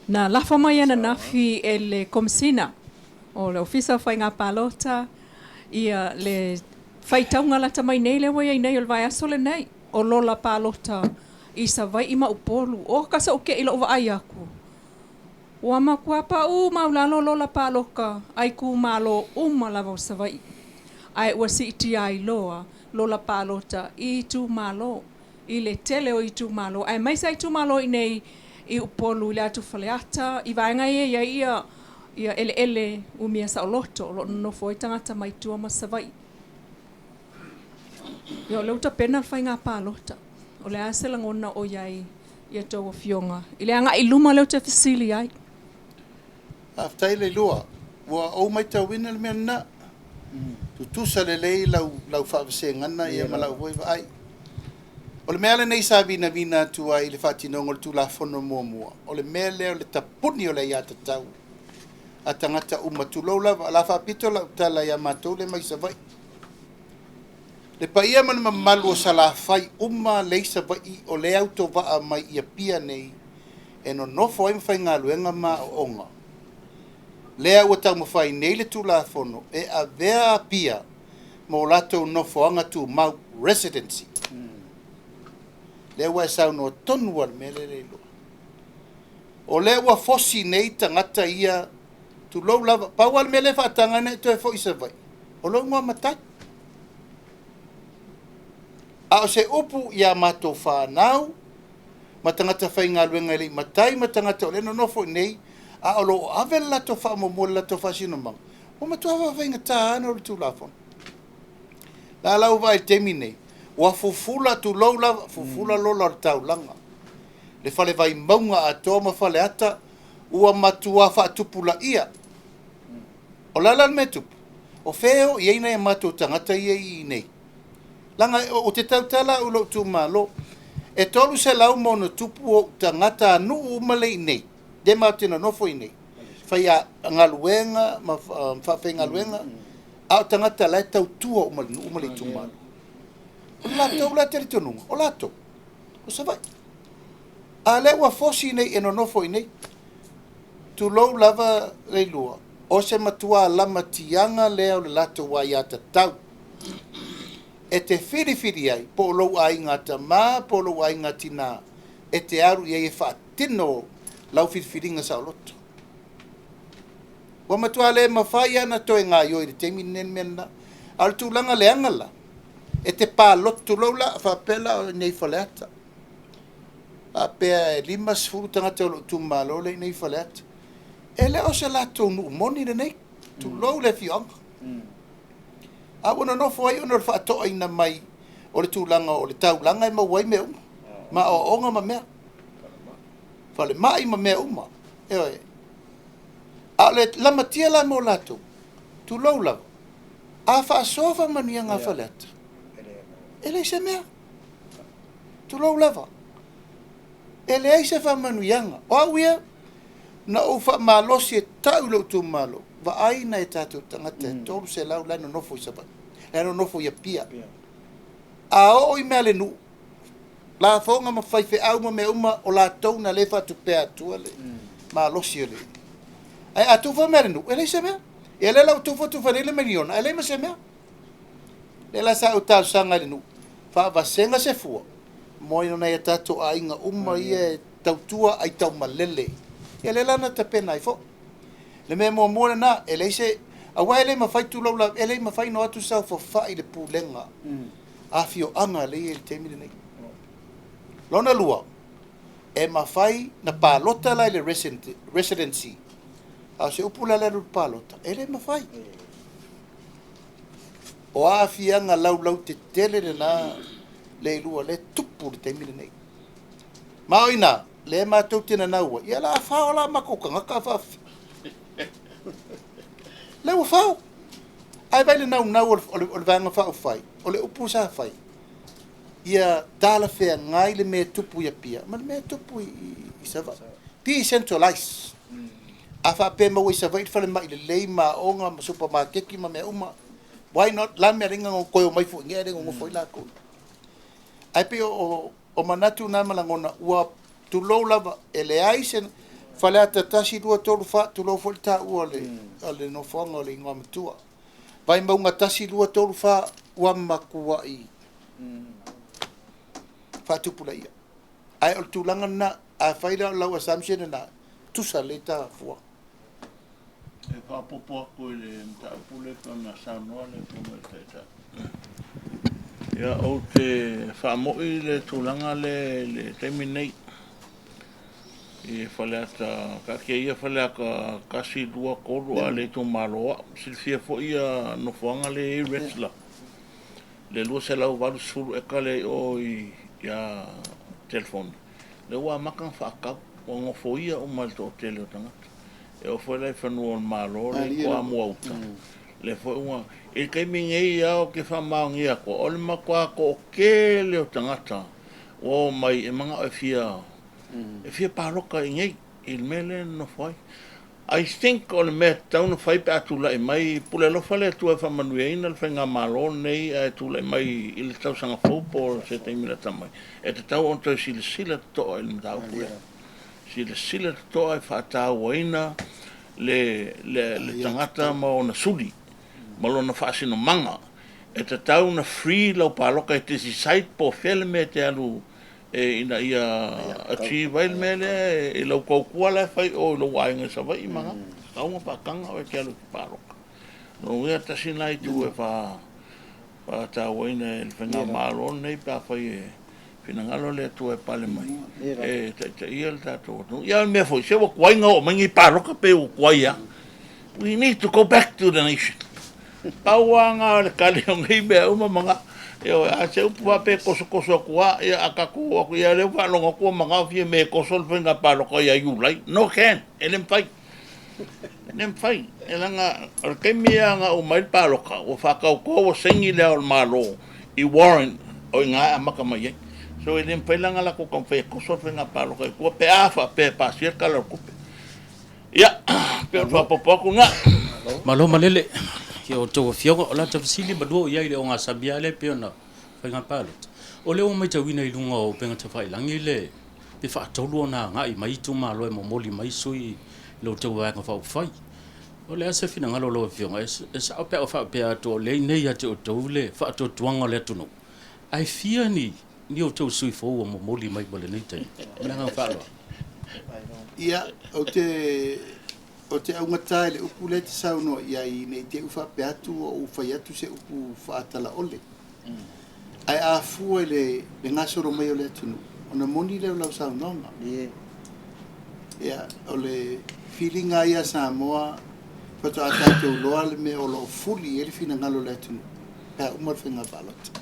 Na lafo mai ananafi e le Komesina o le Ofisa o Faiga Palota ia le faitauga lata mai nei lea ua i ai nei o le vaiaso lenei o lola palota i Savaii ma Upolu. O ka soʻu keʻi i loʻu vaai aku, ua matua paʻū maulalo lola paloka a itumalo uma lava o Savaii, ae ua siitia ai loa lola palota i itumalo i le tele o itumalo, aemaise lava itumalo i inei i Upolu i le atu Faleata, i vaega ia e i ai ia ia eleele umia saoloto o lo o nonofo ai tagata mai tua ma Savaii. Ia o lea ua tapena le faiga palota. O le a se lagona o i ai i a outou afioga i le agai i luma lea ou te fesili ai? Faafetai Leilua, ua ou matauina le mea lena. Tutusa lelei lau lau faavasegana ia ma lau foi vaai. O le mea lenei sa vinavina atu ai i le faatinoga o le Tulafono muamua, o le mea lea o le tapuni o le aiatatau a tagata uma, tulou lava. O le a faapito lau tala ia matou lea mai Savaii. Le paia ma le mamalu o Salafai uma lea i Savaii o lea e autovaa mai i Apia nei e nonofo ai ma faigaluega ma aooga, lea ua taumafai nei le Tulafono e avea Apia ma o latou nofoaga tumau, residency. Lea ua e saunoa tonu lava i le mea lea Leiloa. O lea ua fosi nei tagata ia, tulou lava, pau lava le mea lea e faataga ai ona e toe foi i Savaii, o lou igoa matai. A o se upu i a matou fanau ma tagata faigaluega e le i matai ma tagata o lea e nonofo i inei, a o lo o ave le latou faamuamua i le latou faasinomaga, ua matua faafaigata lava ona o le Tulafono. La la ua vaai i le taimi lenei, ua fufula, tulou lava, fufula lola o le taulaga, le fale Vaimauga atoa ma Faleata, Ua matuā faatupulaia. O le a la le mea e tupu? O fea e oo i ai nai a matou tagata ia i inei? Leaga ou te tautala au i lou itumalo, e 300 ma ono tupu ou tagata nuu uma lea i inei, lea matou te nonofo i inei, faigaluega ma faafaigaluega, a o tagata la e tautua uma i le nuu ma le itumalo. O le latou la talitonuga, o latou, o Savaii. A o lea ua fosi nei e nonofo i inei. Tulou lava Leilua, o se matua lamatiaga lea o le latou aiatatau e te filifili ai po o lou aiga tama po o lou aiga tina e te alu i ai e faatino lau filifiliga saoloto. Ua matua le mafai lava ona toe gaoioi i le taimi lenei le mea lena. A o le tulaga leaga la, e te palota, tulou la, faapea la o i inei i Faleata, faapea e 50 tagata o lou itumalo lea e i inei i Faleata, e le o se latou nuu moni lenei, tulou le afioaga. A ua nonofo ai ona o le faatoaina mai o le tulaga o le taulaga e maua ai mea uma, ma aoaoga ma mea, falemai ma mea uma. Ioe. A o le lamatia la mo latou, tulou lava, a faasoa faamanuiaga a Faleata, e leai se mea, tulou lava, e leai se faamanuiaga. O au ia, na ou faamalosi e tau i lou itumalo, vaai nai o tatou tagata e 300 la e nonofo i Savaii, la e nonofo i Apia. A oo i mea a le nuu, lafoga ma faifeau ma mea uma, o latou na lea e faatupea atua le malosi o le... Ae a tufa mea a le nuu, e leai se mea. Ia lea la ua tufa tufa nei le miliona, ae leai ma se mea. Lea la sa ou talosaga i le nuu, faavasega se fua mo nai o tatou aiga uma ia e tautua aitaumalele. Ia lea la na tapena ai foi. Le mea muamua lena, e leai se... aua e le mafai, tulou lava, e le mafai ona o atu saofafai le pulega a afioaga lea e i ai i le taimi lenei. Lona lua, e mafai na palota la i le residency, a o se upu la le alu i le palota, e le mafai. O aafiaga laulautetele lena Leilua lea e tupu i le taimi lenei. Ma o i ina, lea matou te nanau ai, ia o le a fao la matou tagata a faapefea? Lea ua fao. Ae vaai i le naunau o le Vaega Faaupufai, o le upu sa fai, ia talafeagai le mea e tupu i Apia ma le mea e tupu i Savaii. Decentralize. A faapea e maua i Savaii le falemai lelei ma aoga ma supamakeki ma mea uma, why not? O le a le mea e ala ai ona toe omai foi i inei ae le nonofo ai latou? Ae pei o manatu na ma lagona, ua tulou lava, e leai se Faleata 1, 2, 3, 4, tulou foi le taua o le nofoaga o le Igoamatua. Vaimauga 1, 2, 3, 4, ua matuai faatupulaia. Ae o le tulaga lena, afai la o lau assumption lena, tusa lelei ta fua. E faaopoopo atu i le mataupu lea pei ona saunoa le Afioga i le Taitai. Ia, ou te faamoi le tulaga lea i le taimi lenei i Faleata, taatia ia Faleata 1, 2, 3, a o le itumalo o au. Silafia foi nofoaga lea e i ai Rexler, le 280 eka lea i o ia Telefoni, lea ua amata ona faatau, ua nofoia uma e le toatele o tagata. E oo foi la i fanua o le Malo lea i Toamuauta, lea foi ua... I le taimi nei lava ou te faamaonia atu, o le matua toatele o tagata ua omai e manao e fia e fia palota i inei i le mea lea e nonofo ai. I think o le mea e tatau ona fai pe a tulai mai, pule alofa le Atua e faamanuiaina le faigamalo lenei ae tulai mai i le tausaga fou po o se taimi lata mai, e tatau ona toe silasila totoa i le mataupu lea. Silasila totoa e faatauaina le le tagata ma ona suli ma lona faasinomaga. E tatau ona free lau palota e te decide po o fea le mea e te alu ina ia achieve ai le mea lea i lau tautua la e fai i o i lou aiga i Savaii ma ga. E tatau ona faataga oe e te alu e te palota. Lona uiga tasi lena itu e faatauaina e le faigamalo lenei pe afai e finagalo le Atua e pale mai e taitaia le tatou atunuu. Ia o le mea foi, se ua tuai ona oo mai nei palota pe ua tuai lava. We need to go back to the nation. Pau lava lena o le tali o nei mea uma ma ga. Ioe, a se upu faapea e tosotoso atu lava, ia a tatou o atu, ia o lea ua faalogo atu ua manao Fiame e toso le faiga palota ia Iulai. No can, e le mafai. E le mafai, leaga o le taimi lava na uma ai le palota, ua faatauto ua saini Le Ao o le Malo i warrant o i ina e amata mai ai. So e le mafai la ona latou taumafai e toso le faiga palota i tua pe a faapea e pasia le Tala o le Tupe. Ia, pei o le faaopoopo atu lena. Malo malele i a outou afioga. O la ta fesili malua o i ai i le ogasami lava lea e pei ona faiga palota. O lea ua matauina i luga o upega tafailagi le pe faatolu ona agai mai itumalo e momoli mai sui i la outou Vaega Faaupufai. O le a se finagalo o lau Afioga? E sao pe a ou faapea atu o lea e i inei ia te outou le faatuatuaga o le atunuu, ae fia ni ni outou sui fou ua momoli mai mo lenei taimi? Ma le agaga faaaloalo. Ia, ou te, ou te augata i le upu lea e te saunoa i ai, ne i te i ua faapea atu ua ou fai atu se upu faatalaole. Ae a fua i le, le gasolo mai o le atunuu, ona moni lea o lau saunoaga. Ia, o le filiga lava ia a Samoa, faatoa tatou iloa le mea o lo o fuli i ai le finagalo o le atunuu pe a uma le faiga palota.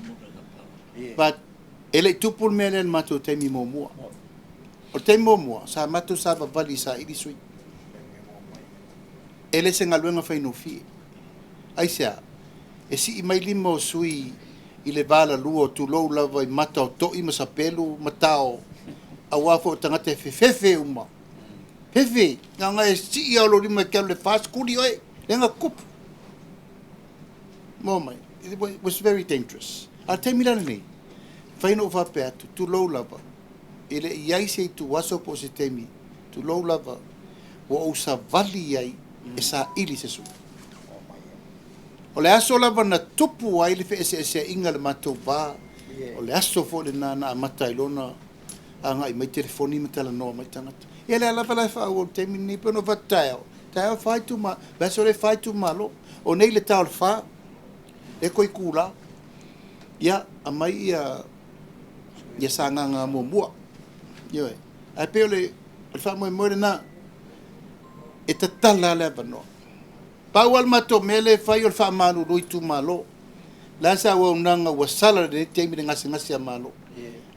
But, e le i tupu le mea lea i le matou taimi muamua. O le taimi muamua, sa matou savavali e saili sui. E le se galuega faigofie. Aisea? E sii mai lima o sui i le va lalua, tulou lava i mata o toi ma sapelu ma tao, aua foi o tagata e fefefe uma. Fefe! Na ona e sii lava o lou lima e te alu i le 40 oe, lea na tupu. Maua mai? It was very dangerous. A o le taimi la lenei, fai ona ou faapea atu, tulou lava, e le i i ai se ituaso po o se taimi, tulou lava, ua ou savali ai e saili se sui. O le aso lava na tupu ai le feeseeseaiga i le matou va, o le aso foi lena na amata ai loa ona agai mai telefoni ma talanoa mai tagata. Ia lea lava la e faaauau i le taimi lenei, pei ona ou fai atu taeao, taeao e fa ituma, vaiaso lea e fa itumalo. O nei le ta o le fa, lea toe itula. Ia, aumai ia ia Sagaga muamua. Ioe. Ae pei o le faamoemoe lena, e tatala lava le avanoa. Pau lava le matou mea lea e fai o le faamalulu itumalo. O le a se auaunaga ua sala i lenei taimi i le gasegase a Malo.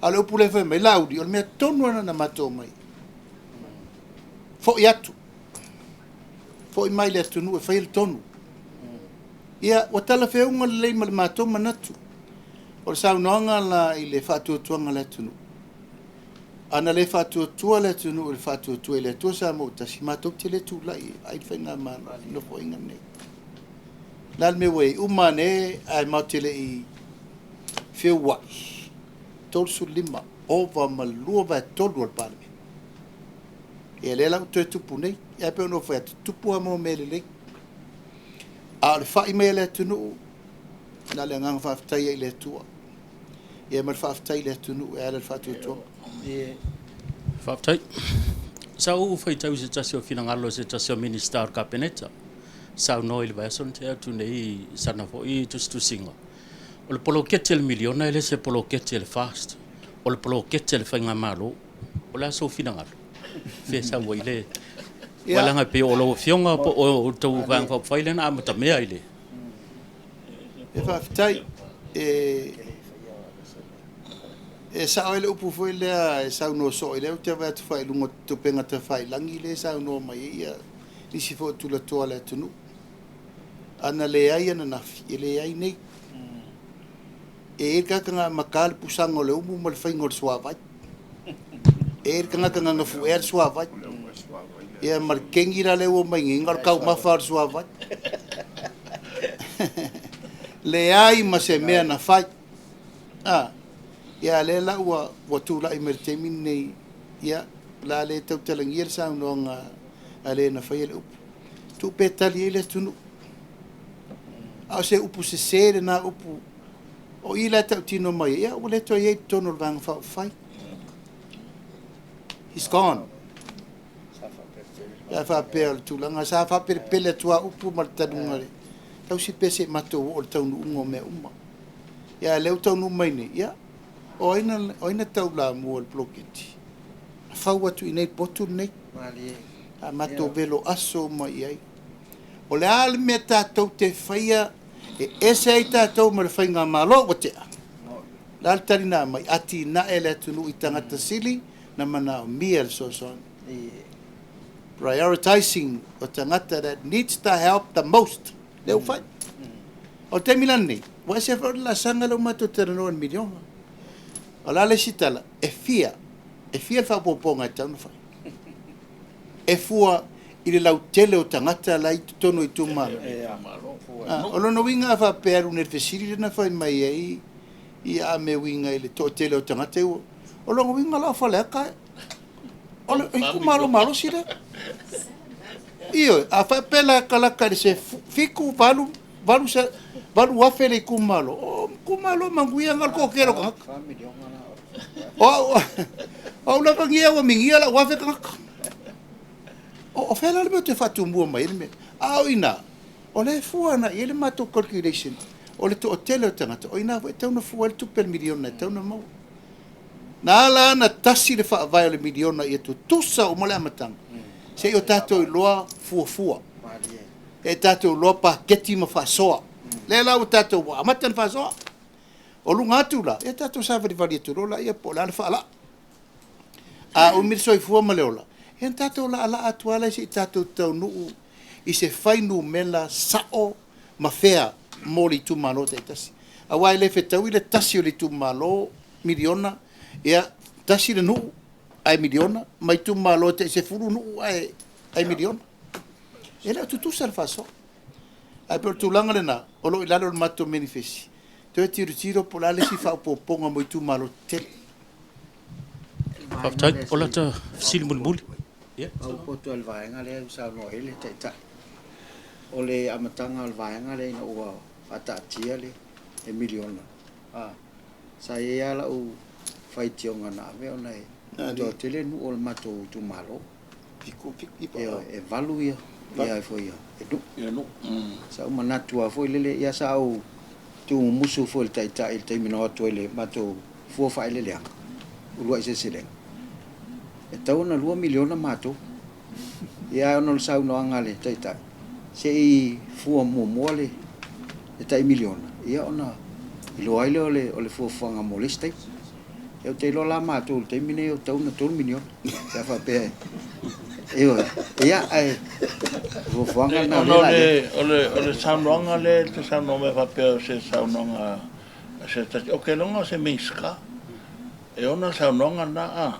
A o le upu lea e fai mai, Laauli, o le mea tonu lava lena na matou omai ai. Foi atu, foi mai i le atunuu e faia le tonu. Ia, ua talafeauga lelei ma le matou manatu. O le saunoaga la i le faatuatuaga o le atunuu, A na le faatuatua le atunuu i le faatuatua i le Atua Samoa ua Tasi, matou te le tulai e vaai le Faigamalo i le Nofoaiga lenei. O le a le mea ua i ai? Uma ane ae matou te le i feuai, 35, ova ma le 2/3 o le Palemene. Ia lea la ua toe tupu nei. Ae pei ona ou fai atu, tupu lava mo mea lelei. A o le fai mai a le atunuu, na o le agaga faafetai ai i le Atua. Ia ma le faafetai i le atunuu e ala i le faatuatuaga. Faafetai. Sa ou faitau i se tasi o finagalo o se tasi o Minisita o le Kapeneta, saunoa i le vaiaso na tea atu nei i sana foi tusitusiga, o le poloketi a le miliona e le se poloketi a le FAST, o le poloketi a le Faigamalo. O le a sou finagalo? Fea e sau ai le Aua leaga e pei o lau Afioga po o outou Vaega Faaupufai lea na amatamea i le E faafetai. E, e sao ai le upu foi lea e saunoa soo ai, lea ou te vaai atu foi i luga o tupega tafailagi lea e saunoa mai ai ia nisi foi o tulatoa o le atunuu. A na leai ananafi, e leai nei. E i ai le tagata na amata le pusaga o le umu ma le faiga o le suavai. E i ai le tagata na nafu'ea le suavai. Ia ma le kegi la lea ua omai nei, na o le taumafa lava o le suavai. Leai ma se mea na fai. A, ia a lea la ua, ua tulai mai i le taimi lenei, ia, o le a le tautalagia le saunoaga a le na faia le upu. Tuu pea e tali ai le atunuu. A o se upu sese lena upu. O i la e tautino mai ai, ia ua le toe i ai i totonu o le Vaega Faaupufai. He's gone. Pe a faapea o le tulaga, sa faapelepele atu lava upu ma le taluga, tausi pea se i matou oo i le taunuuga o mea uma. Ia a o lea ua taunuu mai nei, ia, o ai na, o ai na taulamua i le poloketi? Na fau atu i inei i le potu lenei. A matou velo aso uma i ai. O le a le mea tatou te faia e ese ai tatou ma le faigamalo ua tea? Le a le tali na aumai? Atinae le atunuu i tagata sili na manaomia le fesoasoani. Prioritising o tagata that needs the help the most, lea ua fai. O le taimi la lenei, ua ese foi le laasaga lea ua matou talanoa i le miliona. O le a le isi tala? E fia, e fia le faaopoopoga e tatau ona fai? E fua i le lautele o tagata la e i totonu o itumalo. O lona uiga a faapea e alu nei i le fesili lea na fai mai ai ia a mea uiga i le toatele o tagata ia ua... O lona uiga la o Faleata o le itumalo malosi lea. Ioe, a faapea la e latalata i le 7, 8, 8,000 le itumalo, o itumalo manuia na o le toatele o tagata. O au, o au lava ia ua minia lau 1,000 tagata. O fea la le mea ou te faatumua mai ai le mea? A o i ina, o lea e fua agai i ai le matou calculation, o le toatele o tagata, o i ina foi e tatau ona fua ai le tupe a le miliona e tatau ona maua. Na ala ona tasi le faavae o le miliona ia tutusa uma le amataga, se i o tatou iloa fuafua, e tatou iloa paketi ma faasoa. Lea la ua tatou ua amata ona faasoa. O luga atu la, ia tatou savalivali atu loa laia po o le a le faalaa. A umi le soifua ma le ola, ia ona tatou laalaa atu lava lea se i tatou taunuu i se fuainumera sao ma fea mo le itumalo taitasi. Aua e le fetaui le tasi o le itumalo miliona, ia, tasi le nuu ae miliona, ma itumalo e tai 10 nuu ae miliona. E le o tutusa le faasoa. Ae pei o le tulaga lena o lo o i lalo o le matou menifesi, toe tilotilo po o le a le isi faaopoopoga mo itumalo tetele. Faafetai. O lata fesili mulimuli. Ia. Faaopoopo atu i le vaega lea ua saunoa i ai le Taitai, o le amataga o le vaega lea ina ua faataatia le miliona, sa i ai lava lau faitioga na ave ona e toatele nuu o le matou itumalo. E 8 ia nuu. Sa ou manatu lava foi lele, ia sa ou tuumumusu foi i le Taitai i le taimi na o atu ai i le matou fua faaeleeleaga, uluai seleselega, e tatau ona $2 miliona matou. Ia ae ona o le saunoaga a le Taitai, se i fua muamua le tai miliona, ia ona iloa ai lea o le fuafuaga mo le isi taimi. Ia ou te iloa la matou i le taimi lenei ua tatau ona $3 miliona pe a faapea e... Ioe, ia ae o fuafuaga na o lea o le a i ai. O le saunoaga lea e te saunoa mai faapea o se saunoaga a se tasi, ou te iloa o se Minisita e ona le saunoaga lena a.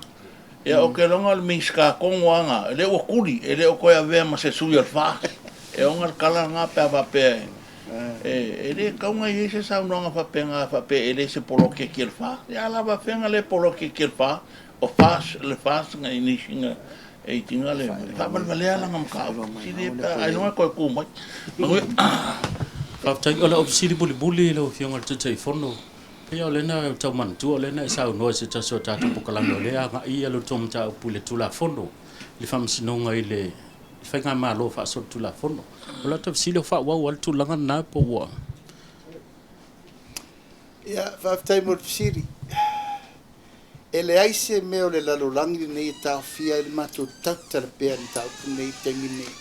Ia ou te iloa o le Minisita tonu lava lena, o lea ua tuli, e le o toe avea ma se sui o le FAST e ona le tala lena pe a faapea e le tatau ona i ai se saunoaga faapena faapea e le o se poloketi a le FAST. Ia a la faapefea ona le poloketi a le FAST, o FAST, le FAST na e itiga le faavalevalea lana mataupu sili pe a ailoga e toe tu mai. Manuia. Faafetai. O lau fesili mulimuli i lau Afioga i le Taitaifono, pei o lea na tau manatua o lea na e saunoa i se tasi o tatou polokalame o lea e agai le tou mataupu i le Tulafono i le Faamasinoga i le Faigamalo faasolitulafono. O lau tau fesili o faaauau lava le tulaga lena po ua... Ia, faafetai mo le fesili. E leai se mea o le lalolagi lenei e taofia ai le matou tautala pea i le mataupu lenei i le taimi lenei.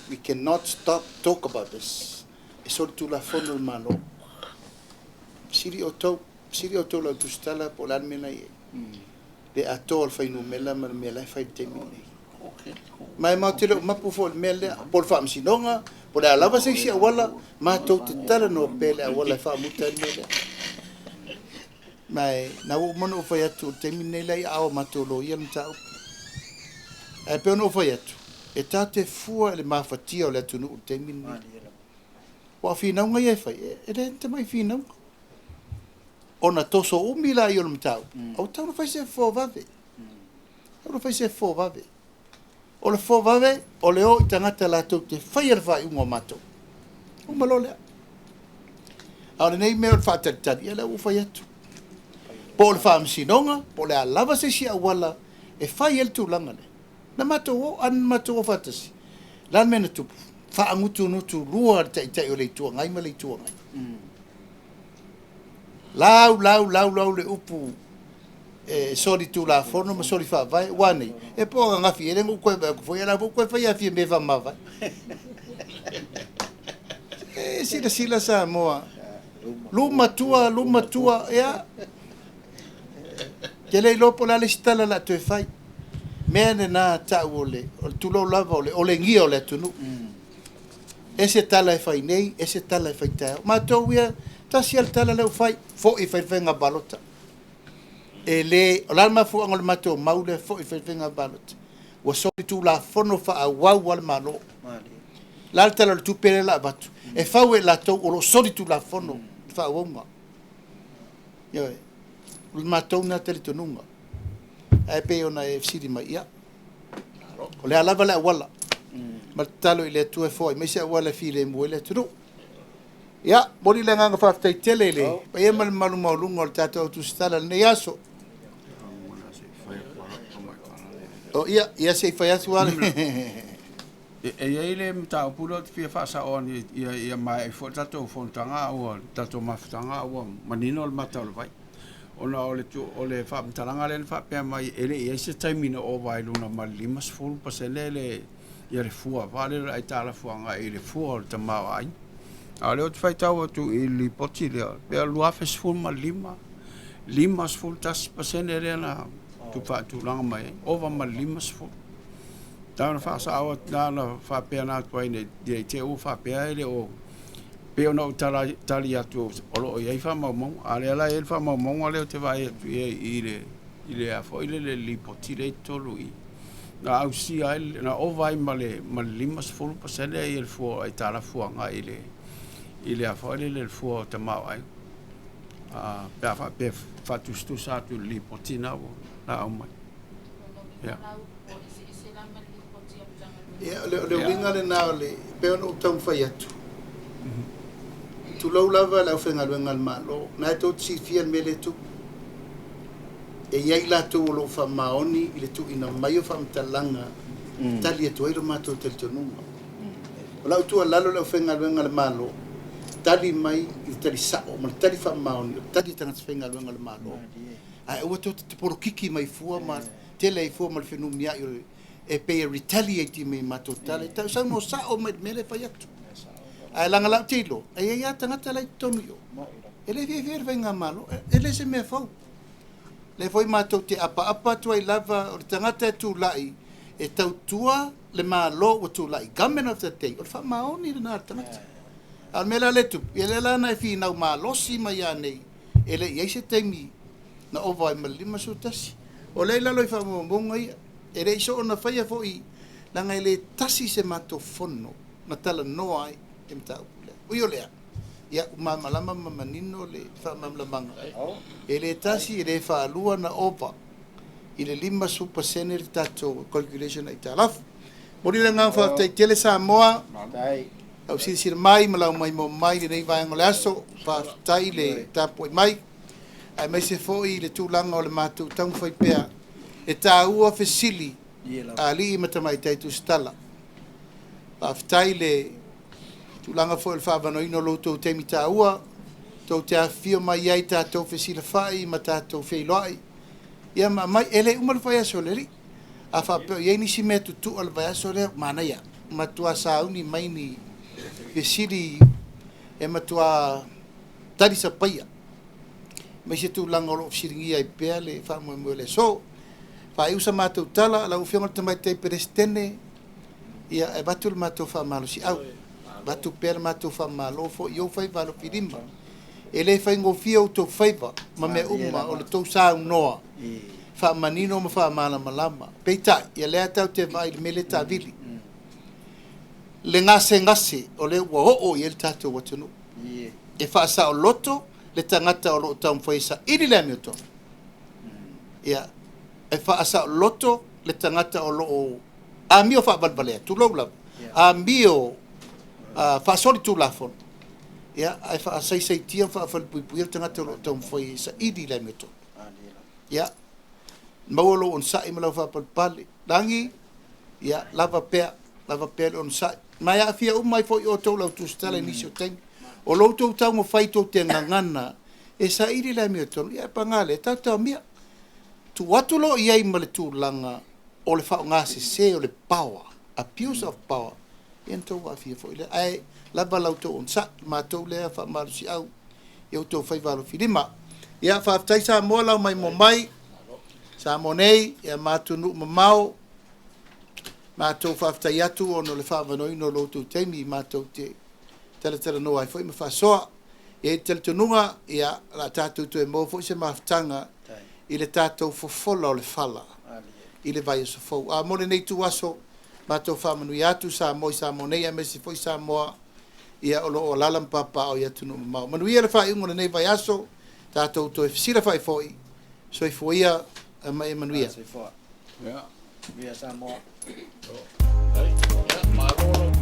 We cannot stop talk about this. E solitulafono le Malo. Fesili outou, fesili outou i lau tusitala po o le a le mea la e i ai. Le atoa o le fuainumera ma le mea la e fai i le taimi lenei. Ma e matou te le o mapu foi i le mea lea, po o le faamasinoga, po o le a lava se isi auala, matou te talanoa pea i le auala e faamuta ai le mea lea. Ma e na ua uma ona ou fai atu, o le taimi lenei la e i aao o matou loia le mataupu. Ae pei ona ou fai atu, e tatou te fua i le mafatia o le atunuu i le taimi lenei. Aua o finauga ia e fai, e le ni tamai finauga. Ona toso umi laia o le mataupu, ae ua tatau ona fai se fofo vave. Tatau ona fai se fofo vave. O le fofo vave, o le o i tagata latou te faia le faaiuga o matou. Uma loa lea. A o lenei mea o le faatalitali, ia lea ua ou fai atu. Po o le faamasinoga, po o le a lava se isi auala e fai ai le tulaga lea. Na matou o, a na matou o faatasi, o le a le mea na tupu? Faagutugutu lua le Taitai o le Itu Agai ma le Itu Agai. Lau, lau, lau, lau le upu e soli tulafono ma soli faavae, ua a nei? E po o ananafi ea lea na ou toe vaai atu foi, a o la foi ua toe fai lava e Fiame faamavae. E silasila Samoa. Luma tua, luma tua, ia. Te le iloa po o le a le isi tala o le a toe fai. Mea lena ta'u o le, o le tulou lava o le olegia o le atunuu. Ese tala e fai nei, ese tala e fai taeao. Matou ia, tasi lava le tala lea ua fai, foi e fai le faiga palota. E le, o le a le mafuaaga o le matou mau lea foi e fai le faiga palota? Ua solitulafono faaauau lava le Malo. O le a le Tala o le Tupe lea o le a avatu? E fau e i latou o lo o solitulafono le faaauauga. Ioe. O le matou lena talitonuga. Ae pei ona e fesili mai, ia, o le a lava le auala, ma le tatalo i le Atua e foai mai se auala e filemu ai le atunuu. Ia, momoli le agaga faafetai tele i le paia ma le mamalu maualuga o le tatou au tusitala i lenei aso. O ia, ia se i fai atu lava le... E i ai le mataupu lea ou te fia faasaoa ina ia maea ai foi le tatou fonotaga a ua, le tatou mafutaga a ua manino le mata o le vai. Ona o le, o le faamatalaga lea na faapea mai e le i i ai se taimi na ova ai i luga ma le 50% le, ia le fua vaa lea o le aitalafu agai i le fua o le tamaoaiga. A o lea ou te faitau atu i le lipoti lea, pei o le 2015, 51% lea na faatulaga mai ai, ova ma le 50. Na ona faasao atu, na ona faapena atu ai ne i te i ua faapea e le o pei ona ou tali atu o lo o i ai faamaumauga. A o lea la e i ai le faamaumauga lea ou te vaai atu i ai i le i le a foi le lipoti lea i totonu i i, na ausia ai, na ova ai ma le 50% le fua o aitalafu agai i le i le a foi le le fua o tamaoaiga. Pe a faapea e faatusatusa atu i le lipoti na ua aumai. Ia. Ia, o le uiga lena o le, pei ona ou taumafai atu, tulou lava le aufaigaluega a le Malo, na e tou te silafia le mea lea e tupu. E i ai latou o lo o faamaoni i le tuuina mai o faamatalaga e tali atu ai lo matou talitonuga. O lau tuualalo i le aufaigaluega a le Malo, tali mai i le tali sao ma le tali faamaoni o tali a tagata faigaluega a le Malo. Ae aua tou te polokiki mai fua ma tele ai fua ma le fenumiai o le e pei e retaliate mai i matou tala. E tau saunoa sao mai i le mea lea e fai atu. Ae leaga la ou te iloa, e i ai lava tagata la e i totonu i o, e le fiafia i le faigamalo. E le se mea fou. Lea foi matou te apaapa atu ai lava, o le tagata e tulai e tautua le Malo ua tulai, government of the day, o le faamaoni lena a le tagata. A o le mea la lea e tupu, ia lea la na e finau malosi mai a nei, e le i i ai se taimi na ova ai ma le 51. O lea i lalo i faamaumauga ia, e le i soona faia foi, leaga e le tasi se matou fono na talanoa ai i le mataupu lea. Ui o lea, ia, ua malamalama ma manino le faamalamalamaga, e le tasi, e le faalua na ova i le 50% le tatou calculation aitalafu. Momoli le agaga faafetai tele Samoa, lau silasila mai ma lau maimoa mai i lenei vaega o le aso. Faafetai le tapuai mai, aemaise foi le tulaga o le matou taumafai pea e taua fesili a alii ma tamaitai tusitala. Faafetai le tulaga foi o le faaavanoaina o lo outou taimi taua, tou te afifio mai ai tatou fesilafai ma tatou feiloai, ia ma aumai. E le uma le vaiaso o le alii. A faapea o i ai nisi mea tutua le vaiaso lea, manaia, matua sauni mai ni fesili e matua tali sapaia, aemaise tulaga o lo o fesiligia ai pea le faamoemoe o le aso. Faaiu sa matou tala, lau Afioga i le Tamaitai Peresetene, ia e avatu le matou faamalosiau, avatu pea le matou faamalo foi i ou faiva alofilima. E le faigofie outou faiva ma mea uma o le tou saunoa faamanino ma faamalamalama. Peitai, ia lea tatou te vaai i le mea lea e taavili, le gasegase o lea ua oo i ai le tatou atunuu. E faasaoloto le tagata o lo o taumafai e saili le amiotonu. Ia, e faasaoloto le tagata o lo o amio faavalevalea, tulou lava, amio faasolitulafono, ia, ae faasaisaitia ma faafalepuipuia le tagata o lo o taumafai e saili le amiotonu. Ia, maua lou onosai ma lau faapalepale. Lagi, ia, lava pea, lava pea le onosai. Ma e aafia uma ai foi outou lau tusitala i nisi o taimi. O lo outou taumafai tou te gagana e saili le amiotonu, ia ae paga lea, taotaomia. Tuu atu loa i ai ma le tulaga o le faaaoga sese o le power, abuse of power, ia na outou aafia foi lea. Ae lava la outou onosai, matou lea faamalosiau. i outou faiva alofilima. Ia, faafetai Samoa lau maimoa mai, Samoa nei, ia ma atunuu mamao, matou faafetai atu ona o le faaavanoaina o lo outou taimi matou te talatalanoa ai foi ma faasoa. E i ai le talitonuga, ia, o le a tatou toe maua foi se mafutaga i le tatou fofola o le fala i le vaiaso fou. A mo lenei ituaso, matou faamanuia atu Samoa i Samoa nei aemaise foi Samoa ia o lo o alaala ma papaaao i atunuu mamao. Manuia le faaiuga o lenei vaiaso, tatou toe fesilafai foi. Soifua ia ma ia manuia. Soifua. Ia. Manuia Samoa. Malo.